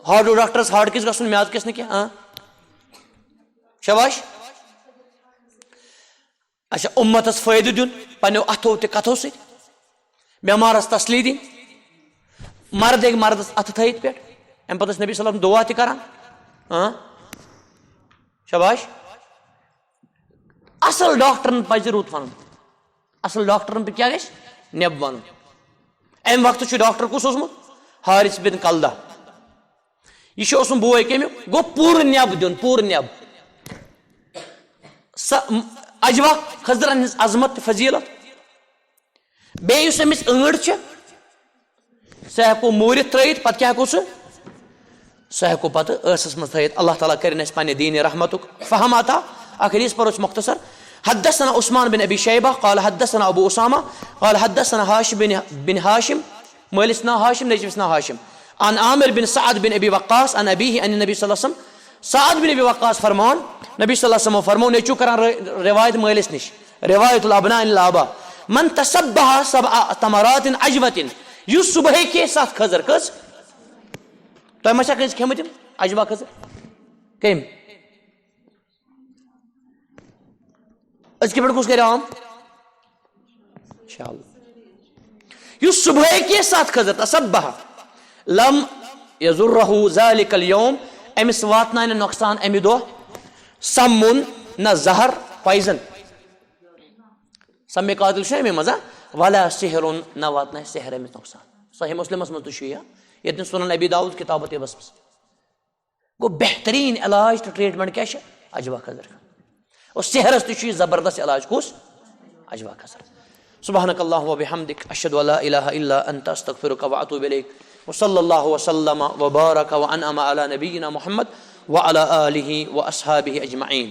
ہارٹُک ڈاکٹرس ہارٹ کِس گژھُن، میادٕ کِس نہٕ کینٛہہ۔ آ۔ شاباش۔ اچھا، اُمتس فٲیدٕ دیُن، پننیو اتھو تہِ کتھو سۭتۍ۔ بٮ۪مارس تسلی دِنۍ۔ مرد ہیٚکہِ مردس اتھٕ تھٲیِتھ پٮ۪ٹھ۔ امہِ پتہٕ ٲسۍ نبی صلی اللہ علیہ وسلم دعا تہِ کران۔ ہاں؟ شاباش۔ اصل ڈاکٹرن پزِ رُت ونُن۔ اصل ڈاکٹرن تہِ کیٛاہ گژھِ؟ نیب ونُن۔ امہِ وقتہٕ چھُ ڈاکٹر کُس اوسمُت؟ حارث بن کلدہ۔ یہِ چھُ اوسمُت بوے کٔمِیُک؟ گوٚو پوٗرٕ نیب دیُن، پوٗرٕ نیب۔ سۄ اجوا خضرن ہٕنٛز عظمت تہٕ فضیلت۔ بیٚیہِ یُس أمِس أنٛڈ چھِ، سُہ ہٮ۪کو موٗرِتھ ترٲیِتھ، پتہٕ کیٛاہ ہٮ۪کو سُہ؟ سُہ ہٮ۪کو پتہٕ ٲسس منٛز تھٲیِتھ۔ اللہ تعالیٰ کٔرِنۍ اَسہِ پننہِ دیٖنہِ رحمتُک فہم عطا۔ اکھ حدیث پرو أسۍ مختصر۔ حدثنا عثمان بن ابی شیبہ قال حدثنا ابو اسامہ قال حدثنا ہاشم بن، بن ہاشم، مٲلِس ناو ہاشم، نیٚچوِس ناو ہاشم۔ عن عامر بن سعد بن ابی وقاص عن ابیہ عن النبی صلی اللہ علیہ وسلم۔ سعد بن ابی وقاص فرمان، نبی صلی اللہ علیہ وسلم فرمو، نیٚچو کران ر-، روایت مٲلِس نِش، روایت الابناء عن الآباء۔ من تسبح سبع تمرات عجوة، یُس صبحے کھے ستھ کھٔزر۔ کٔژ؟ تۄہہِ ما چھا کٲنٛسہِ کھیٚمٕتۍ یِم عجوہ کھٔزر؟ کٔمۍ؟ أزکہِ پٮ۪ٹھ کُس کرِ عام؟ انشاءاللہ۔ یُس صبحے کھے ستھ کھٔزر، تسبح، لم یضرہ ذلک الیوم، أمِس واتناے نہٕ نۄقصان اَمہِ دۄہ، سمُن، نہ زہر، poison۔ سمِ قاتل چھُ اَمے منٛز، ہا؟ ولا سحر، نہ واتنایہِ سحر أمِس نۄقصان۔ صحیح مسلمس منٛز تہِ چھُ یہِ، ییٚتہِ سُنن ابی داؤد کتاب طبس منٛز۔ گوٚو بہتریٖن علاج تہٕ treatment کیٛاہ چھِ؟ اجوا کھزر۔ اور سحرس تہِ چھُ یہِ زبردست علاج۔ کُس؟ اجوا کھزر۔ سبحانك اللهم وبحمدك، اشهد ان لا اله الا انت، استغفرك واتوب اليك۔ وصلى الله وسلم وبارك وانعم على نبينا محمد وعلى اله واصحابه اجمعين۔